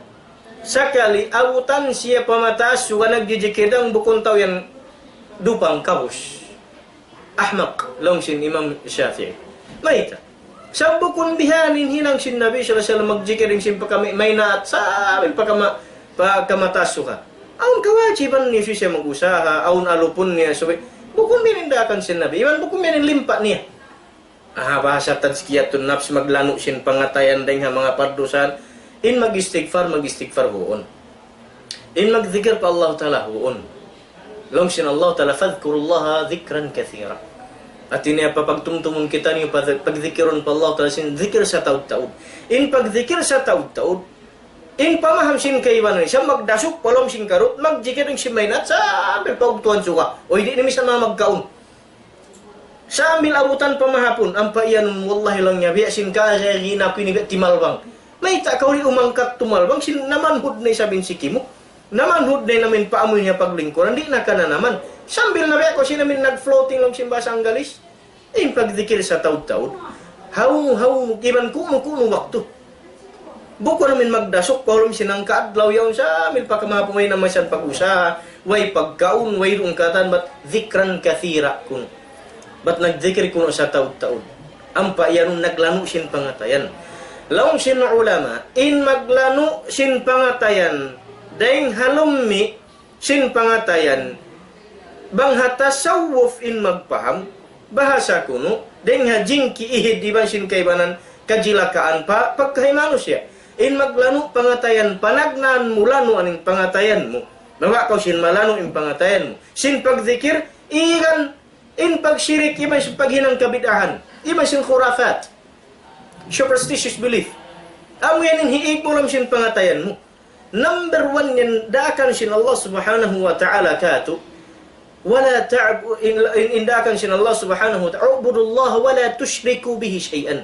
sakali abutan siya pa mataas suga nagjijikir dayn bukun tau yan dupang kabus. Ahmaq, laung sin Imam Shafi'i. Mayta'? Sa' bukun bihan in hinang sin Nabi sallallahu alayhi wasallam magjikir dayn sin pakama-, maynaat sambil pakama-, pakamataas suga. Awn kawajiban niya subay siya mag-usaha, awn alupun niya subay. Bukun bihan in daakan sin Nabi. Iban bukun bihan in limpa' niya. Aha, bahasa tazkiyatun nafs, maglanu' sin pangatayan dayn ha manga pardusahan. In mag-istighfar, mag-istighfar huun. In magdhikir pa Allah Ta'ala huun. Laung sin Allah Ta'ala, فاذكروا الله ذكرا كثيرا. Hati niya papagtumtumun kitaniyu, pag-, pagdhikirun pa Allah Ta'ala sin dhikir sataud-taud. In pagdhikir sataud-taud, in pamaham sin kaibanan, siya magdasuk pa lawm sin karut, magjikir in sin maynaat, sambil paugtuan suga. Uy, di' na misan manga magkaun. Sambil abutan pa mahapun, ampa iyanun, wallahi laung niya, biya' sin kari na pini biya' timalbang. Mayta' kaw di' umangkat tumalbang, sin namanhud na isab in siki mu. Namanhud na in amin pa amu niya paglingkuran, di' na kananaman. Sambil na biya' kaw sin amin nag-floating laung sin bahasa Anggalis. In pagdikir sa taud-taud. Haw, haw, iban kunu-kunu waktu. Bukun amin magdasuk, pa ulum sin hangka adlaw yaun sambil pa kamahapun way na masan pag-usaha, way pagkaun, way duun katan, bat dhikran kathira kunu'. Bat nagdikir kunu' sa taud-taud. Ampa iyanun naglanu' sin pangatayan. Laung sin ulama, in maglanu' sin pangatayan, dayng ha lummi' sin pangatayan, bang ha tasawwuf in magpaham, bahasa kunu', dayng ha jingki ihid iban sin kaibanan kajilakaan pa pagkahi manusiya'. In maglanu' pangatayan, panagnaan mu lanuan in pangatayan mu. Bawa' kaw sin malanu' in pangatayan mu. Sin pagdikir, iban in pagsirik, iban sin paghinang kabid'ahan, iban sin khurafat, superstitious belief. Amu yan in hiig mu laung sin pangatayan mu. Number one yan, daakan sin Allah Subhanahu wa Ta'ala katu'. ولا تعب-، in, in, in daakan sin Allah Subhanahu wa Ta'ala, اعبدوا الله ولا تشركوا به شيئا.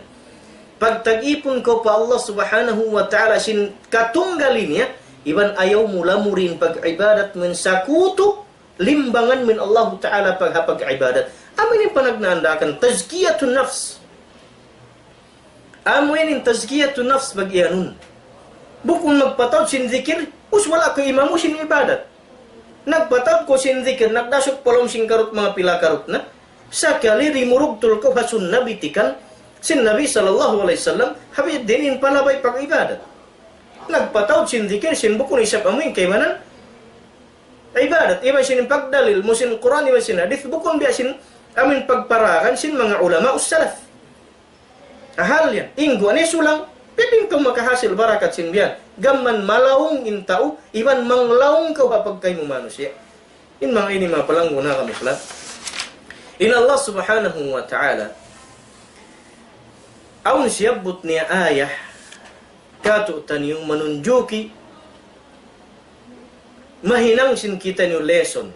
Pagtag-ipun kaw pa Allah Subhanahu wa Ta'ala sin katunggal niya, iban ayaw mu lamud in pag-ibadat mu in sakutu, limbangan mu in Allah Ta'ala pag-, ha pag-ibadat. Amu ini panagnaan daakan, tazkiyatun nafs. Amu ini tazkiyatun nafs bang iyanun. Bukun magpataud sin zikir, us wala' kaw imamu sin ibadat. Nagpataud kaw sin zikir, nagdasuk pa lawm sin karut manga pila karut na. Sakali dimurugtul kaw ha sunna bitikan sin Nabi sallallahu alayhi wasallam, ha biya' diin in palabay pag-ibadat. Nagpataud sin zikir, sin bukun isab amu in kaibanan ibadat, iban sin pagdalil mu sin Qur'an, iban sin hadith, bukun biya' sin amu in pagparagan sin manga ulama us-salaf. Ahal yan. In guwa' niya sulang, pipin kaw makahasil barakat sin biya' yan. Gam mayan malaung in tau, iban manglaung kaw ha pagkahi mu manusiya'. In manga ini manga palanggu' na kamu salat. In Allah Subhanahu wa Ta'ala, awn siyabbut niya ayat, katu'taniyu manunjuki, mahinang sin kitaniyu lesson.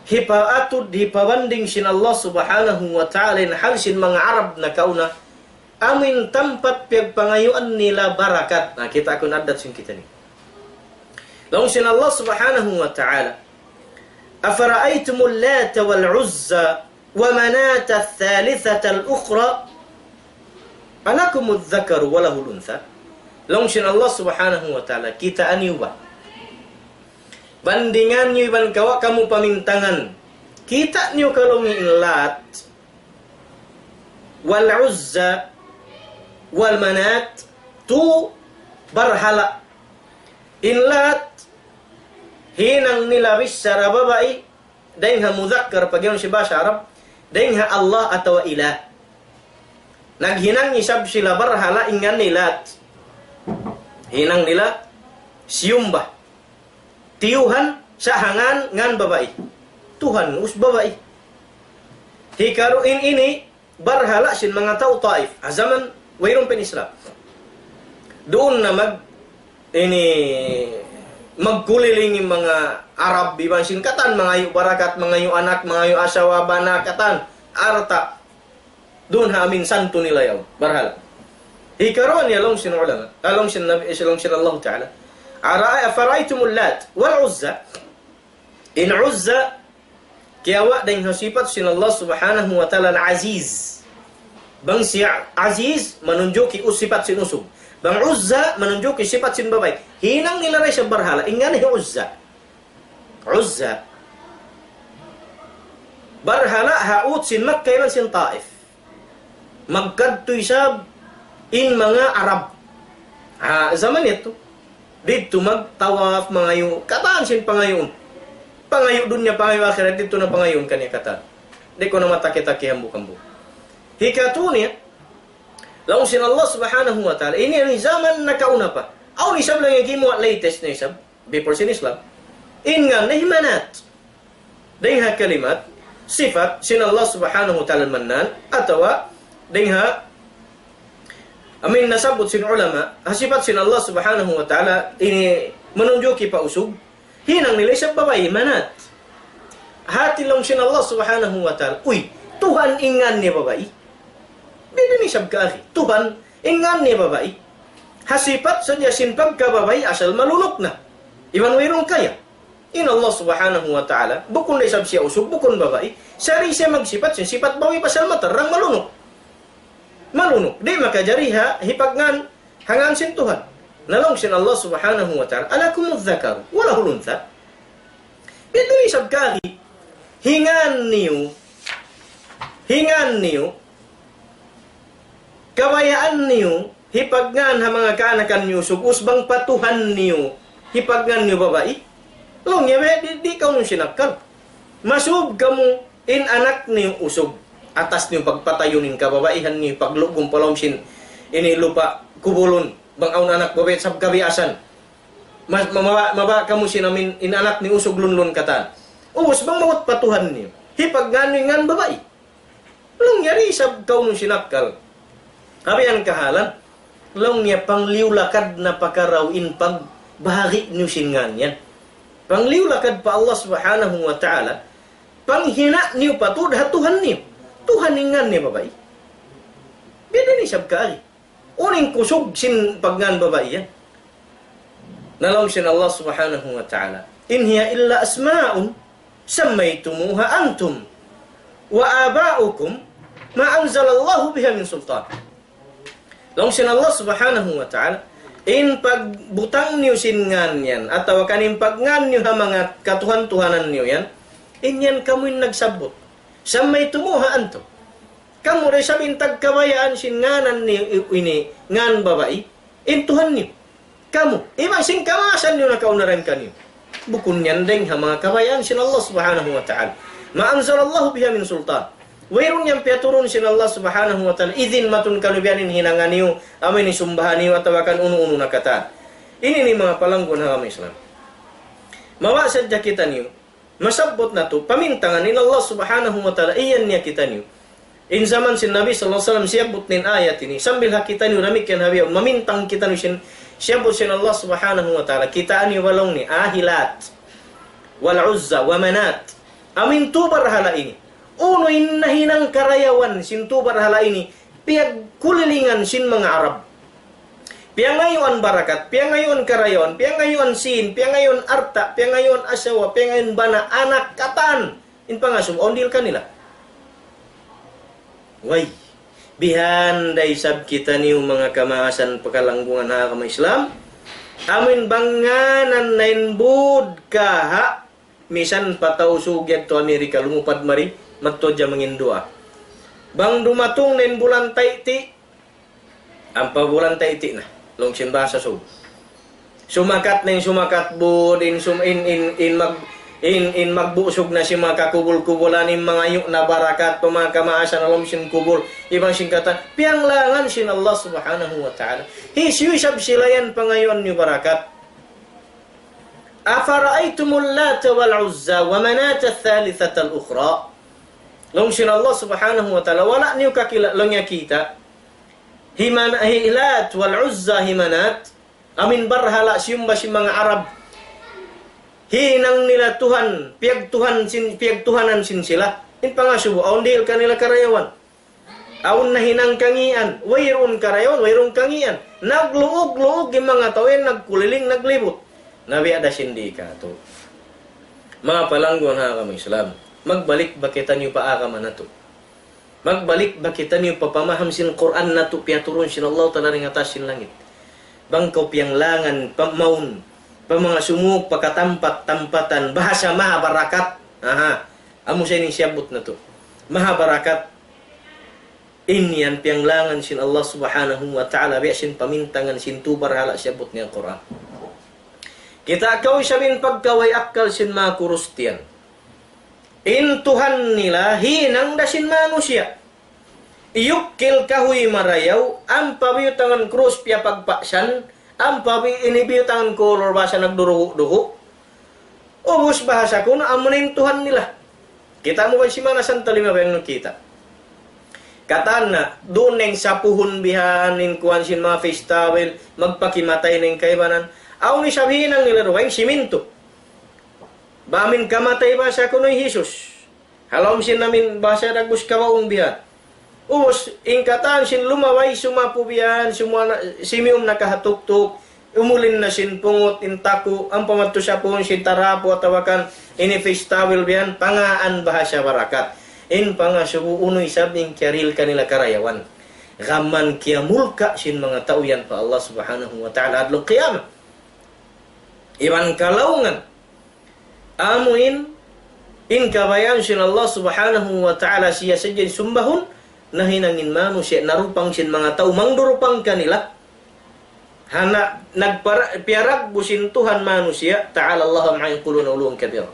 Hipaatud, hipabanding sin Allah Subhanahu wa Ta'ala in hal sin manga Arab nakauna, amu in tampat piyagpangayuan nila barakat. Na, kita' ku in addat sin kitaniyu. Laung sin Allah Subhanahu wa Ta'ala, أفرأيتم اللات والعزى ومناة الثالثة الأخرى ألكم الذكر وله الأنثى. Laung sin Allah Subhanahu wa Ta'ala, kitaa niyu ba? Bandingan niyu iban kawa' kamu pamintangan. Kita' niyu kalu in Lat, wal Uzza, wal Manat, tu barhala'. In Lat, hinang nila bichara babai, dayn ha mudhakkar pag-iyanun sin bahasa Arab, dayn ha Allah atawa ilah. Naghinang isab sila barhala' in ngan ni Lat. Hinang nila siyumba. Tiyuhan sa ha ngan, ngan babai. Tuhan, us babai. Hikaruwa in ini, barhala' sin manga tau Taif. Ha jaman wayruun pa in Islam. Duun na mag-, ini, magkuliling in manga Arab, iban sin katan, mangayu' barakat, mangayu' anak, mangayu' asawa, bana, katan, alta'. Duun ha amin santu nila yaun, barhala'. Hikaruwa niya laung sin ulama, ah, laung sin Nabi, eh, laung sin Allah Ta'ala. Ara-, أفرأيتم اللات والعزى. In Uzza, kiyawa' dayn ha sipat sin Allah Subhanahu wa Ta'ala Al-Aziz. Bang siya Aziz, manunjuki us-, sipat sin usug. Bang Uzza, manunjuki sipat sin babai. Hinang nila da isab barhala', in ngan hi Uzza. Uzza. Barhala' ha ut sin Makkah iban sin Taif. Magkadtu isab in manga Arab. Ha jaman yadtu. Didtu magtawaf, mangayu', katan sin pangayuun. Pangayu' dunya, pangayu' akhirat, didtu na pangayuun kaniya katan. Di' ku na mataki-taki hambuuk-hambuuk. Hikatu niya, laung sin Allah Subhanahu wa Ta'ala, ini in jaman nakauna pa. Awn isab laung gimuwa' latest na isab, before sin Islam. In ngan hi Manat. Dayn ha kalimat, sipat sin Allah Subhanahu wa Ta'ala Mannan, atawa dayn ha, amin nasabbut sin ulama, ha sipat sin Allah Subhanahu wa Ta'ala ini manunjuki pa usug, hinang nila isab babai, Manat. Hati laung sin Allah Subhanahu wa Ta'ala. Uy, Tuhan in ngan niya babai. Bida ni isab kaagi. Tuhan in ngan niya babai. Ha sipat sadja sin pagkababai asal malunuk na. Iban wayruun kaya. In Allah Subhanahu wa Ta'ala, bukun da isab siya usug, bukun babai. Sari siya magsipat, sin sipat babai pasal matarrang malunuk. Malunuk. Di' makajari ha, hipagngan, ha ngan sin Tuhan. Na laung sin Allah Subhanahu wa Ta'ala, ألكم الذكر وله الأنثى. Bida ni isab kaagi, in ngan niyu, in ngan niyu, kabayaan niyu, hipagngan ha manga kaanakan niyu usug, ubus bang pa Tuhan niyu, hipagngan niyu babai. Laung niya, "Di', di' kaw nu sinakkal. Masub kamu in anak niyu usug. Atas niyu pagpatayun in kababaihan niyu, paglugum pa lawm sin ini lupa' kubulun, bang awn anak babai sab kabiyasan. Mas, ma-, maba, maba kamu sin amin, in anak niyu usug lunlun katan. Ubus bang maut pa Tuhan niyu, hipagngan niyu in ngan babai." Laung niya, "Di' isab kaw nu sinakkal." Abiyan kahalan. Laung niya, "Pangliyu lakad na pakaraw in pagbahagi' niyu sin ngan yan. Pangliyu lakad pa Allah Subhanahu wa Ta'ala. Panghina' niyu pa tuud ha Tuhan niyu. Tuhan in ngan niya babai. Bida ni isab kaagi. Unu in kusug sin pagngan babai yan?" Na laung sin Allah Subhanahu wa Ta'ala, إن هي إلا أسماء سميتموها أنتم وآباؤكم ما أنزل الله بها من سلطان. Laung sin Allah Subhanahu wa Ta'ala, in pagbutang niyu sin ngan yan, atawa kan in pagngan niyu ha manga katuhan-tuhanan niyu yan, in yan kamu in nagsabbut. سميتموها أنتم. Kamu da isab in tagkabayaan sin nganan niyu ini, ngan babai, in Tuhan niyu. Kamu, iban sin kamaasan niyu nakaunaran kaniyu. Bukun yan dayng ha manga kabayaan sin Allah Subhanahu wa Ta'ala. ما أنزل الله بها من سلطان. Wayruun yan piyaturun sin Allah Subhanahu wa Ta'ala. Idin matun kaniyu biya' ini in hinanga niyu, amu ini sumbaha niyu, atawa kan unu-unu na katan. Ini in manga palangguan ha agama Islam. Mawa sadja kitaniyu, masabbut natu', pamintangan in Allah Subhanahu wa Ta'ala, iyan niya kitaniyu. In jaman sin Nabi sallallahu alayhi wasallam, siyabbut niya in ayat ini, sambil ha kitaniyu damikkiyan ha bihaun, mamintang kitaniyu sin, siyabbut sin Allah Subhanahu wa Ta'ala, kitaa niyu ba laung niya, ah, hi Lat, wal Uzza, wa Manat. Amu in tū barhala' ini. Unu in nahinang karayawan sin tū barhala' ini, piyagkulilingan sin manga Arab. Piyangayuan barakat, piyangayuan karayawan, piyangayuan sīn, piyangayuan alta', piyangayuan asawa, piyangayuan bana', anak, katan. In pangasubu, awn dihil kanila. Way, bihan da isab kitaniyu manga kamaasan pakalanggungan ha agama Islam. Amu in bang nganan na in būd kaha', misan pa Tausug yadtu Amerika, lumupad mari, madtu hadja manginduwaa. Bang dumatung na in bulan Tay'ti', ampa bulan Tay'ti' na, laung sin bahasa Sug. Sumakat na in sumakat būd, in sum-, in, in, in mag-, in, in magbusug na sin manga kakubul-kubulan, in mangayu' na barakat, pa manga kamaasan ha lawm sin kubul, iban sin katan, piyanglangan sin Allah Subhanahu wa Ta'ala. Hisiyu isab sila yan pangayuan niyu barakat? أفرأيتم اللات والعزى ومناة الثالثة الأخرى. Laung sin Allah Subhanahu wa Ta'ala, wala' niyu kakila-, laung niya kita'. Hi Man-, hi Lat wal Uzza, hi Manat, amu in barhala' siyumba sin manga Arab. Hinang nila Tuhan, piyagtuhan sin, piyagtuhanan sin sila. In pangasubu, awn dihil kanila karayawan. Awn nahinang kangīan, wayruun karayawan, wayruun kangīan. Nagluug-luug in manga tau yan, nagkuliling, naglibut. Na biya' da sin di katu'. Manga palangguan ha agama Islam, magbalik ba kitaniyu pa agama natu'? Magbalik ba kitaniyu pa pamaham sin Qur'an natu' piyaturun sin Allah Ta'ala dayn ha taas sin langit? Bang kaw piyanglangan, pa mawn, pa manga sumūng, pa katampat-tampatan, bahasa maha barakat. Aha, amu sa ini siyabbut natu'. Maha barakat. In yan piyanglangan sin Allah Subhanahu wa Ta'ala, biya' sin pamintangan sin tū barhala' siyabbut niya Qur'an. Kita' kaw isab in pagkaway akkal sin manga Kristiyan. In Tuhan nila hinang da sin manusiya'. Iyukkil kahuy marayaw, ampa biyutangan krus piyapagpaksan, ampa bi-, ini biyutangan kolor basa nagdurugu-dugu. Ubus bahasa kunu' amu na in Tuhan nila. Kita' mu ba in simana santal lima biyang nu kita'? Katan na, duun na in sapuhun bihan, in kuwan sin manga festival, magpakimatay na in kaibanan. Awn isab hinang nila dugaing simintu. Amin kamatay bahasa kunu' hi Jesus. Ha lawm sin amin bahasa dagbus kawaun biya'. Ubus, in katan sin lumabay sumapu biya', sumana, simiyum nakahatuktuk, umulin na sin pungut, in taku', ampa madtu sapun sin tarapu atawa kan ini face towel biya', pangaan bahasa barakat. In pangasubu unu isab in kiyarihil kanila karayawan. Gam mayan kiyamulka' sin manga tau yan pa Allah Subhanahu wa Ta'ala adlaw qiyamah. Iban kalaungan. Amu in, in kabayaan sin Allah Subhanahu wa Ta'ala siya sadja in sumbahun, nahinang in manusiya', narupang sin manga tau, mangdurupang kanila. Hana, nagpara-, piyaragbu sin Tuhan manusiya', تعالى الله عما يقولون علوا كبيرا.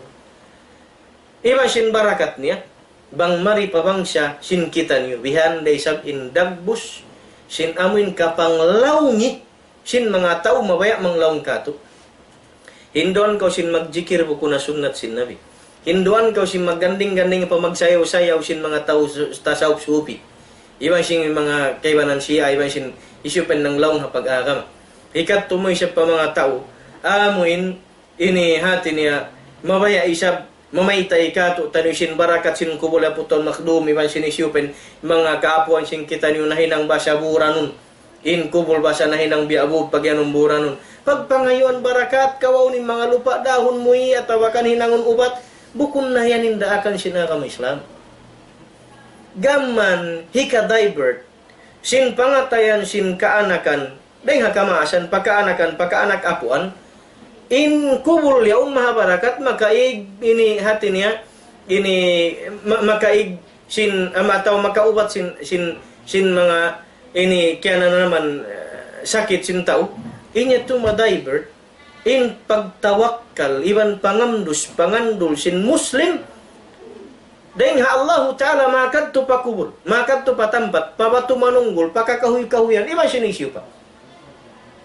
Iban sin barakat niya, bang mari pa bangsa sin kitaniyu, bihan da isab in dagbus, sin amuin kapanglaungi, sin manga tau mabaya' manglaung katu'. Hinduan kaw sin magjikir bukun na sunnat sin Nabi. Hinduan kaw sin magganding-ganding pa magsayaw-sayaw sin manga tau su-, tasawuf sufi. Iban sin manga kaibanan Shia, iban sin hisiyu pa in nanglaung ha pag-agama. Hikatu mu isab pa manga tau, amuin ini hati niya, mabaya' isab, mamayta' katu' taniyu sin barakat sin kubul Abu Tawil Makhdum, iban sin hisiyu pa in manga kaapuan sin kitaniyu nahinang bahasa buranun. In kubul bahasa nahinang biya' abu pagiyanun buranun. Pagpangayuan barakat, kawaun in manga lupa' dahun muwi' atawa kan hinangun ubat, bukun na yan in daakan sin agama Islam. Gam mayan hika-divert sin pangatayan sin kaanakan, dayng ha kamaasan, pa kaanakan, pa kaanak apuan, in kubul yaun mahabarakat, makaig ini hati niya, ini ma-, makaig sin, ama atawa makaubat sin, sin, sin manga ini kiyanananaman, eh, sakit sin tau, in yadtu ma-divert, in pagtawakkal, iban pangamdus, pangandul sin Muslim, dayng ha Allahu Ta'ala makadtu pa kubul, makadtu pa tampat, pa batu manunggul, pa kakahuy-kahuyan, iban sin hisiyu pa.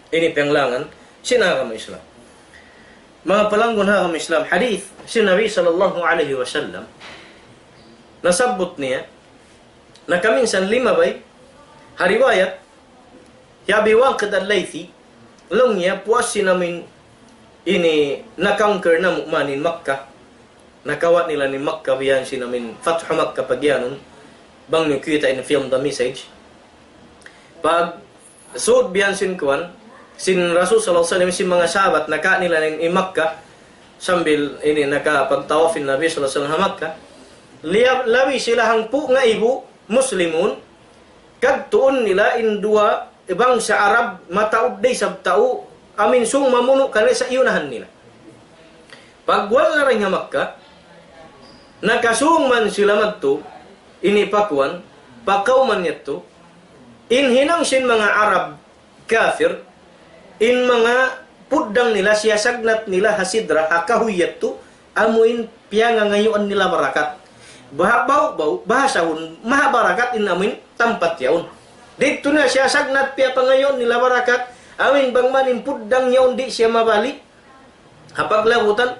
Ini piyanglangan sin agama Islam. Manga palanggun ha agama Islam, hadith sin Nabi sallallahu alayhi wasallam, nasabbut niya, nakaminsan limabay, ha riwayat, hi Abi Waqid Al-Laythi, laung niya puas sin amuin ini na-conquer namu' man in Makkah, nakawat nila in Makkah biya' sin amuin Fathu Makkah pagiyanun, bang niyu kiyita' in film The Message. Pag sud biya' sin kuwan, sin Rasul sallallahu alayhi wasallam, sin manga sahabat, naka nila in, in Makkah, sambil ini nakapagtawaf in Nabi sallallahu alayhi wasallam ha Makkah. Liya-, labi sila hangpu' ngaibu, Muslimun, kadtuun nila in duwa bangsa Arab, mataud da isab tau, amuin sung mamunu' kanila sa' iyunahan nila. Pagwal na dayn ha Makkah, nakasung man sila madtu, ini pa kuwan, pa kawman yadtu, in hinang sin manga Arab, kafir, in manga puddang nila, siyasagnat nila ha sidra, ha kahuy yadtu, amuin piyangangayuan nila barakat. Baha-, bau-, bau-, bahasahun, mahabarakat in amuin tampat yaun. Didtu na siyasagnat piyapangayuan nila barakat, amuin bang man in puddang yaun di' siya mabali', ha paglabutan,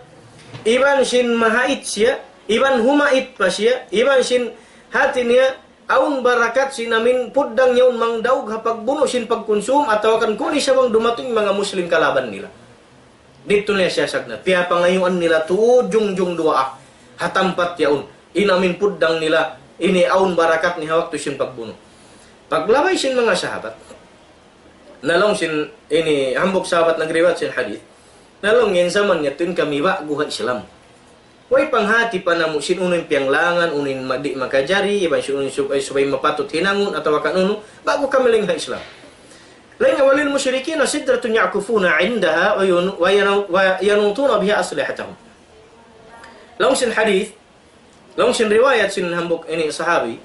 iban sin mahait siya, iban humait pa siya, iban sin hati niya, awn barakat sin amuin puddang yaun mangdaug ha pagbunu' sin pagkunsum, atawa kan kunu' isab bang dumatung manga Muslim kalaban nila. Didtu na siyasagnat. Piyapangayuan nila tuud jungjung duwaa ha tampat yaun. In amuin puddang nila, ini awn barakat niya ha waktu sin pagbunu'. Paglabay sin manga sahabat, nalaung sin ini hambuuk sahabat nagriwayat sin hadith. Nalaung in jaman yadtu in kami ba'gu ha Islam. Way panghati pa namu' sin unu in piyanglangan, unu in ma-, di' makajari, iban sin unu in sub-, ay subay mapatut hinangun, atawa kan unu, ba'gu kami laung ha Islam. Laung niya, وللمشركين سدرة يعكفون عندها وين-، وين-، وينوطون بها أسلحتهم. Laung sin hadith, laung sin riwayat sin hambuuk ini sahabi,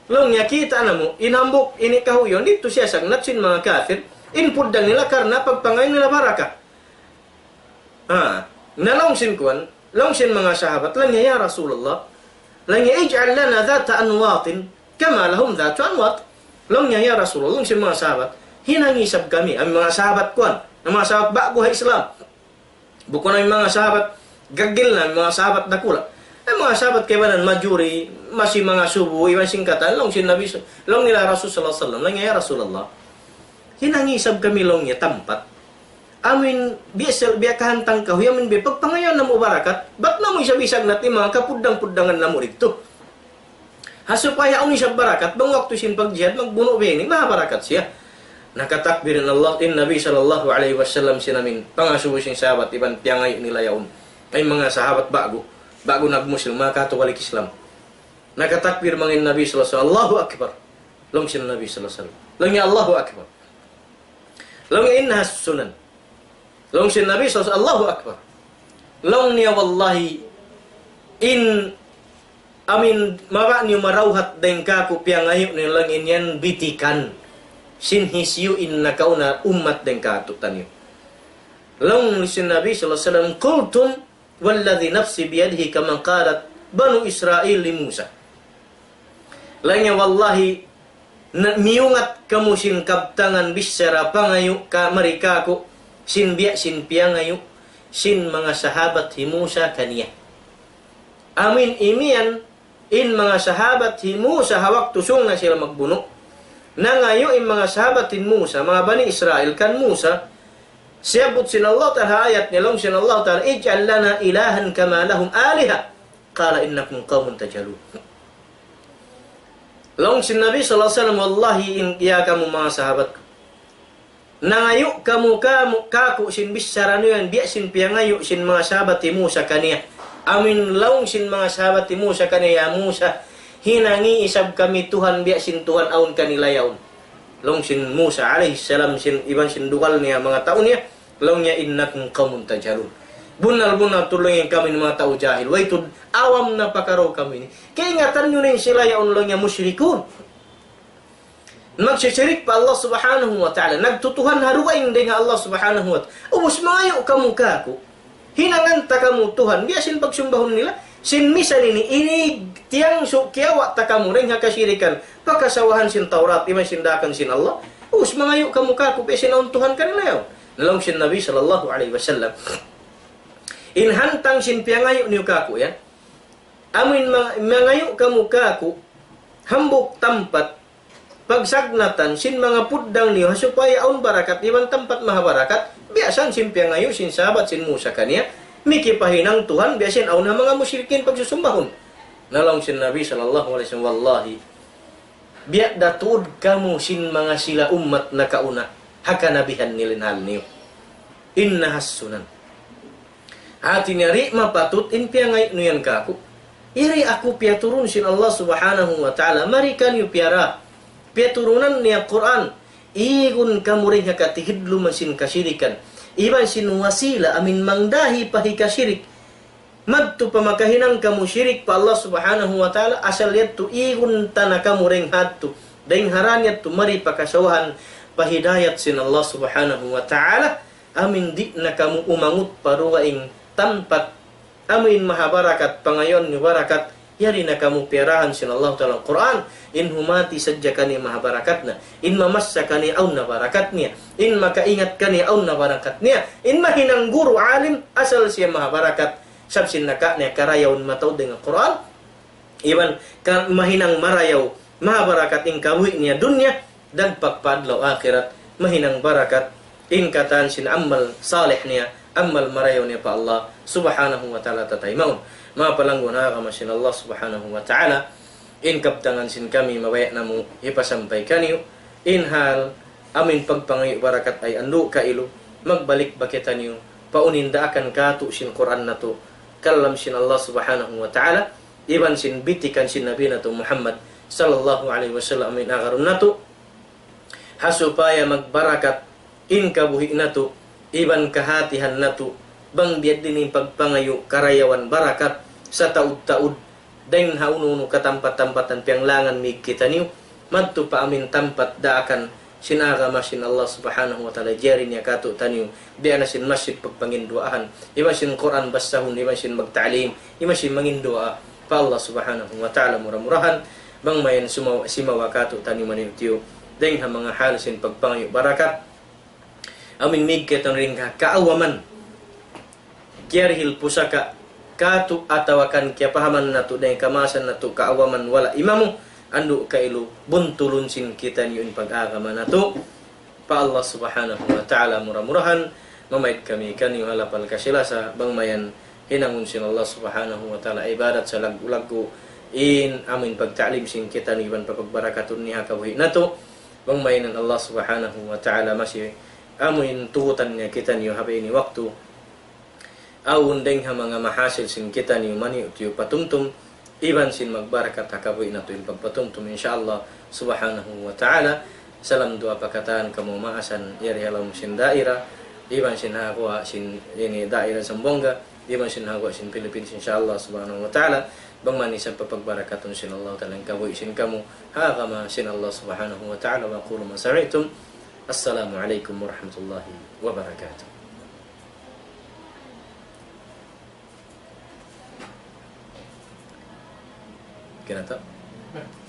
laung niya kita' namu', in hambuuk ini kahuy yaun, didtu siyasagnat sin manga kafir, in puddang nila karna' pagpangayuan nila barakat. Ha, nalaung sin kuwan, laung sin manga sahabat, laung niya, "Ya Rasulullah, laung niya, اجعل لنا ذات أنواط كما لهم ذات أنواط." Laung niya, "Ya Rasulullah," laung sin manga sahabat, "hinangi isab kami," amuin manga sahabat kuwan, manga sahabat ba'gu ha Islam. Bukun amuin manga sahabat gagil na, manga sahabat dakula'. Amuin manga sahabat kaibanan majuri, masi manga subu, iban sin katan, laung sin Nabi sa-, laung nila Rasul sallallahu alayhi wasallam, laung niya, "Ya Rasulullah, hinangi isab kami," laung niya, "tampat. amin biya' sel-, biya' kahantang kahuy, amin biya' pagpangayu' namu' barakat, bat namu' isab isagnat in manga kapuddang-puddangan namu' didtu. Ha supaya awn isab barakat, bang waktu sin pagjihad, magbunu' biya' ini, maha barakat siya. Nakatakbir in Allah, in Nabi sallallahu alayhi wasallam sin amin, pangasubu sin sahabat, iban piyangayu' nila yaun. Ay manga sahabat ba'gu, ba'gu nag-Muslim, manga katu balik Islam. Nakatakbir mangin Nabi sallallahu alayhi wasallam, Allahu Akbar. Laung sin Nabi sallallahu alayhi wasallam. Laung niya Allahu Akbar. Laung niya إنها السنن. Laung sin Nabi sallallahu alayhi wasallam, Allahu Akbar. Laung niya wallahi, in amin mabaya' niyu marawhat dayn kāku' piyangayu' niyu laung in yan bitikan sin hisiyu in nakauna ummat dayn kātu'niyu. Laung sin Nabi sallallahu alayhi wasallam, قلتم والذي نفسي بيده كما قالت بنو إسرائيل لموسى. Laung niya wallahi, na, miyungat kamu sin kabtangan bichara pangayu' ka mari kāku', sin biya' sin piyangayu' sin manga sahabat hi Musa kaniya. Amin imiyan in manga sahabat hi Musa ha waktu sūng na sila magbunu'. Nangayu' in manga sahabat hi Musa, manga Bani Israil kan Musa, siyabbut sin Allah Ta'ala ha ayat niya, laung sin Allah Ta'ala, اجعل لنا إلها كما لهم آلهة قال إنكم قوم تجهلون. Laung sin Nabi sallallahu alayhi wasallam, wallahi in, ya kamu manga sahabat ku, nangayu' kamu, kamu, kāku' sin bichara niyu yan, biya' sin piyangayu' sin manga sahabat hi Musa kaniya. Amin laung sin manga sahabat hi Musa kaniya, ya Musa, hinangi isab kami Tuhan, biya' sin Tuhan awn kanila yaun. Laung sin Musa alayhi salam sin, iban sin dugal niya manga tau niya, laung niya إنكم قوم تجهلون. Bunnal-bunnal tuud laung niya kamu in manga tau jahil. Way tuud awam na pakara kamu ini. Kaingatan niyu na in sila yaun laung niya mushrikun. Magsisirik pa Allah Subhanahu wa Ta'ala. Nagtutuhan ha dugaing dayn ha Allah Subhanahu wa Ta'ala. Ubus mangayu' kamu kāku'. Hinangan ta kamu Tuhan. Biya' sin pagsumbahun nila. Sin misan ini, ini tiyangsu' kiyawa' ta kamu dayn ha kasirikan. Pakasawahan sin Tawrat, iban sin daakan sin Allah. Ubus mangayu' kamu kāku', biya' sin awn Tuhan kanila yaun. Na laung sin Nabi sallallahu alayhi wasallam, in hantang sin piyangayu' niyu kāku' yan, amin ma-, mangayu' kamu kāku', hambuuk tampat, pagsagnatan sin manga puddang niyu, ha supaya awn barakat, iban tampat maha barakat, biya' san sin piyangayu' sin sahabat sin Musa kaniya, mikipahinang Tuhan, biya' sin awn ha manga mushrikin pagsusumbahun. Na laung sin Nabi sallallahu alayhi wasallam, wallahi, biya' da tuud kamu sin manga sila ummat nakauna, ha kanabihan nila in hal niyu. إنها السنن. Hāti niya di' mapatut in piyangayu' niyu yan kāku'. Yari aku piyaturun sin Allah Subhanahu wa Ta'ala, mari kaniyu piyara. Piyaturunan niya Qur'an. Igun kamu dayn ha katihidluman sin kasirikan. Iban sin wasila amin mangdahi pa hikasirik. Madtu pa makahinang kamu sirik pa Allah Subhanahu wa Ta'ala, asal yadtu igun ta na kamu dayn hadtu. Dayn ha dan yadtu mari pa kasawahan pa hidayat sin Allah Subhanahu wa Ta'ala. Amin di' na kamu umangut pa dugaing tampat amin maha barakat, pangayuan niyu barakat, yari na kamu piyarahan sin Allah Ta'ala Qur'an, in humati sadja kaniya maha barakat na, in mamassa kaniya awn na barakat niya, in makaingat kaniya awn na barakat niya, in mahinang guru alim, asal siya maha barakat, sabab sin naka niya karayawan mataud dayn ha Qur'an, iban ka mahinang marayaw, maha barakat in kabuhi' niya dunya, dagpak pa adlaw akhirat, mahinang barakat, in katan sin amal salih niya, amal marayaw niya pa Allah Subhanahu wa Ta'ala tataymaun. Manga palanggun ha agama sin Allah Subhanahu wa Ta'ala, in kabtangan sin kami mabaya' namu' hipasampay kaniyu, in hal amin pagpangayu' barakat ay andu' kailu, magbalik ba kitaniyu, pa unu in daakan kātu' sin Qur'an natu', kalam sin Allah Subhanahu wa Ta'ala, iban sin bitikan sin Nabi natu' Muhammad sallallahu alayhi wasallam amin agarun natu', ha supaya magbarakat in kabuhi' natu', iban kahātihan natu', bang biya' diin in pagpangayu' karayawan barakat, sataud-taud, dayn ha unu-unu katampat-tampatan piyanglangan mig kitaniyu, madtu pa amin tampat daakan sin agama sin Allah Subhanahu wa Ta'ala, jari niya kātu'niyu, biya' na sin masjid pagpanginduwaahan, iban sin Qur'an bassahun, iban sin magta'lim, iban sin manginduwaa pa Allah Subhanahu wa Ta'ala, mura-murahan, bang mayan sumawa, simawa kātu'niyu maniyu-tiyu, dayn ha manga hal sin pagpangayu' barakat, amin mig kitaniyu dayn ha kaawaman, kiyarihil pusaka' kātu' atawa kan kiyapahaman natu' dayn kamaasan natu' kaawaman wala' imamu, andu' kailu buntulun sin kitaniyu in pag-agama natu' pa Allah Subhanahu wa Ta'ala, mura-murahan Mamaid kami kaniyu ha lapal kasi-lasa, bang mayan hinangun sin Allah Subhanahu wa Ta'ala ibadat sa laggu'-laggu', in amuin pagta'lim sin kitaniyu iban papagbarakatun niya ha kabuhi' natu', bang mayan Allah Subhanahu wa Ta'ala masi amuin tugutan niya kitaniyu ha ini waktu, awn dayng ha manga mahasil sin kitaniyu maniyu-tiyu patumtum, iban sin magbarakat ha kabuhi' natu' in pagpatumtum, insya Allah Subhanahu wa Ta'ala. Salam duwaa pa katan kamu maasan yari ha lawm sin daira, iban sin ha guwa' sin ini daira Zamboanga, iban sin ha guwa' sin Philippines, insya Allah Subhanahu wa Ta'ala. Bang man isab papagbarakatun sin Allah Ta'ala in kabuhi' sin kamu ha agama sin Allah Subhanahu wa Ta'ala. وأقول ما سمعتم. السلام عليكم ورحمة الله وبركاته. Kinata'?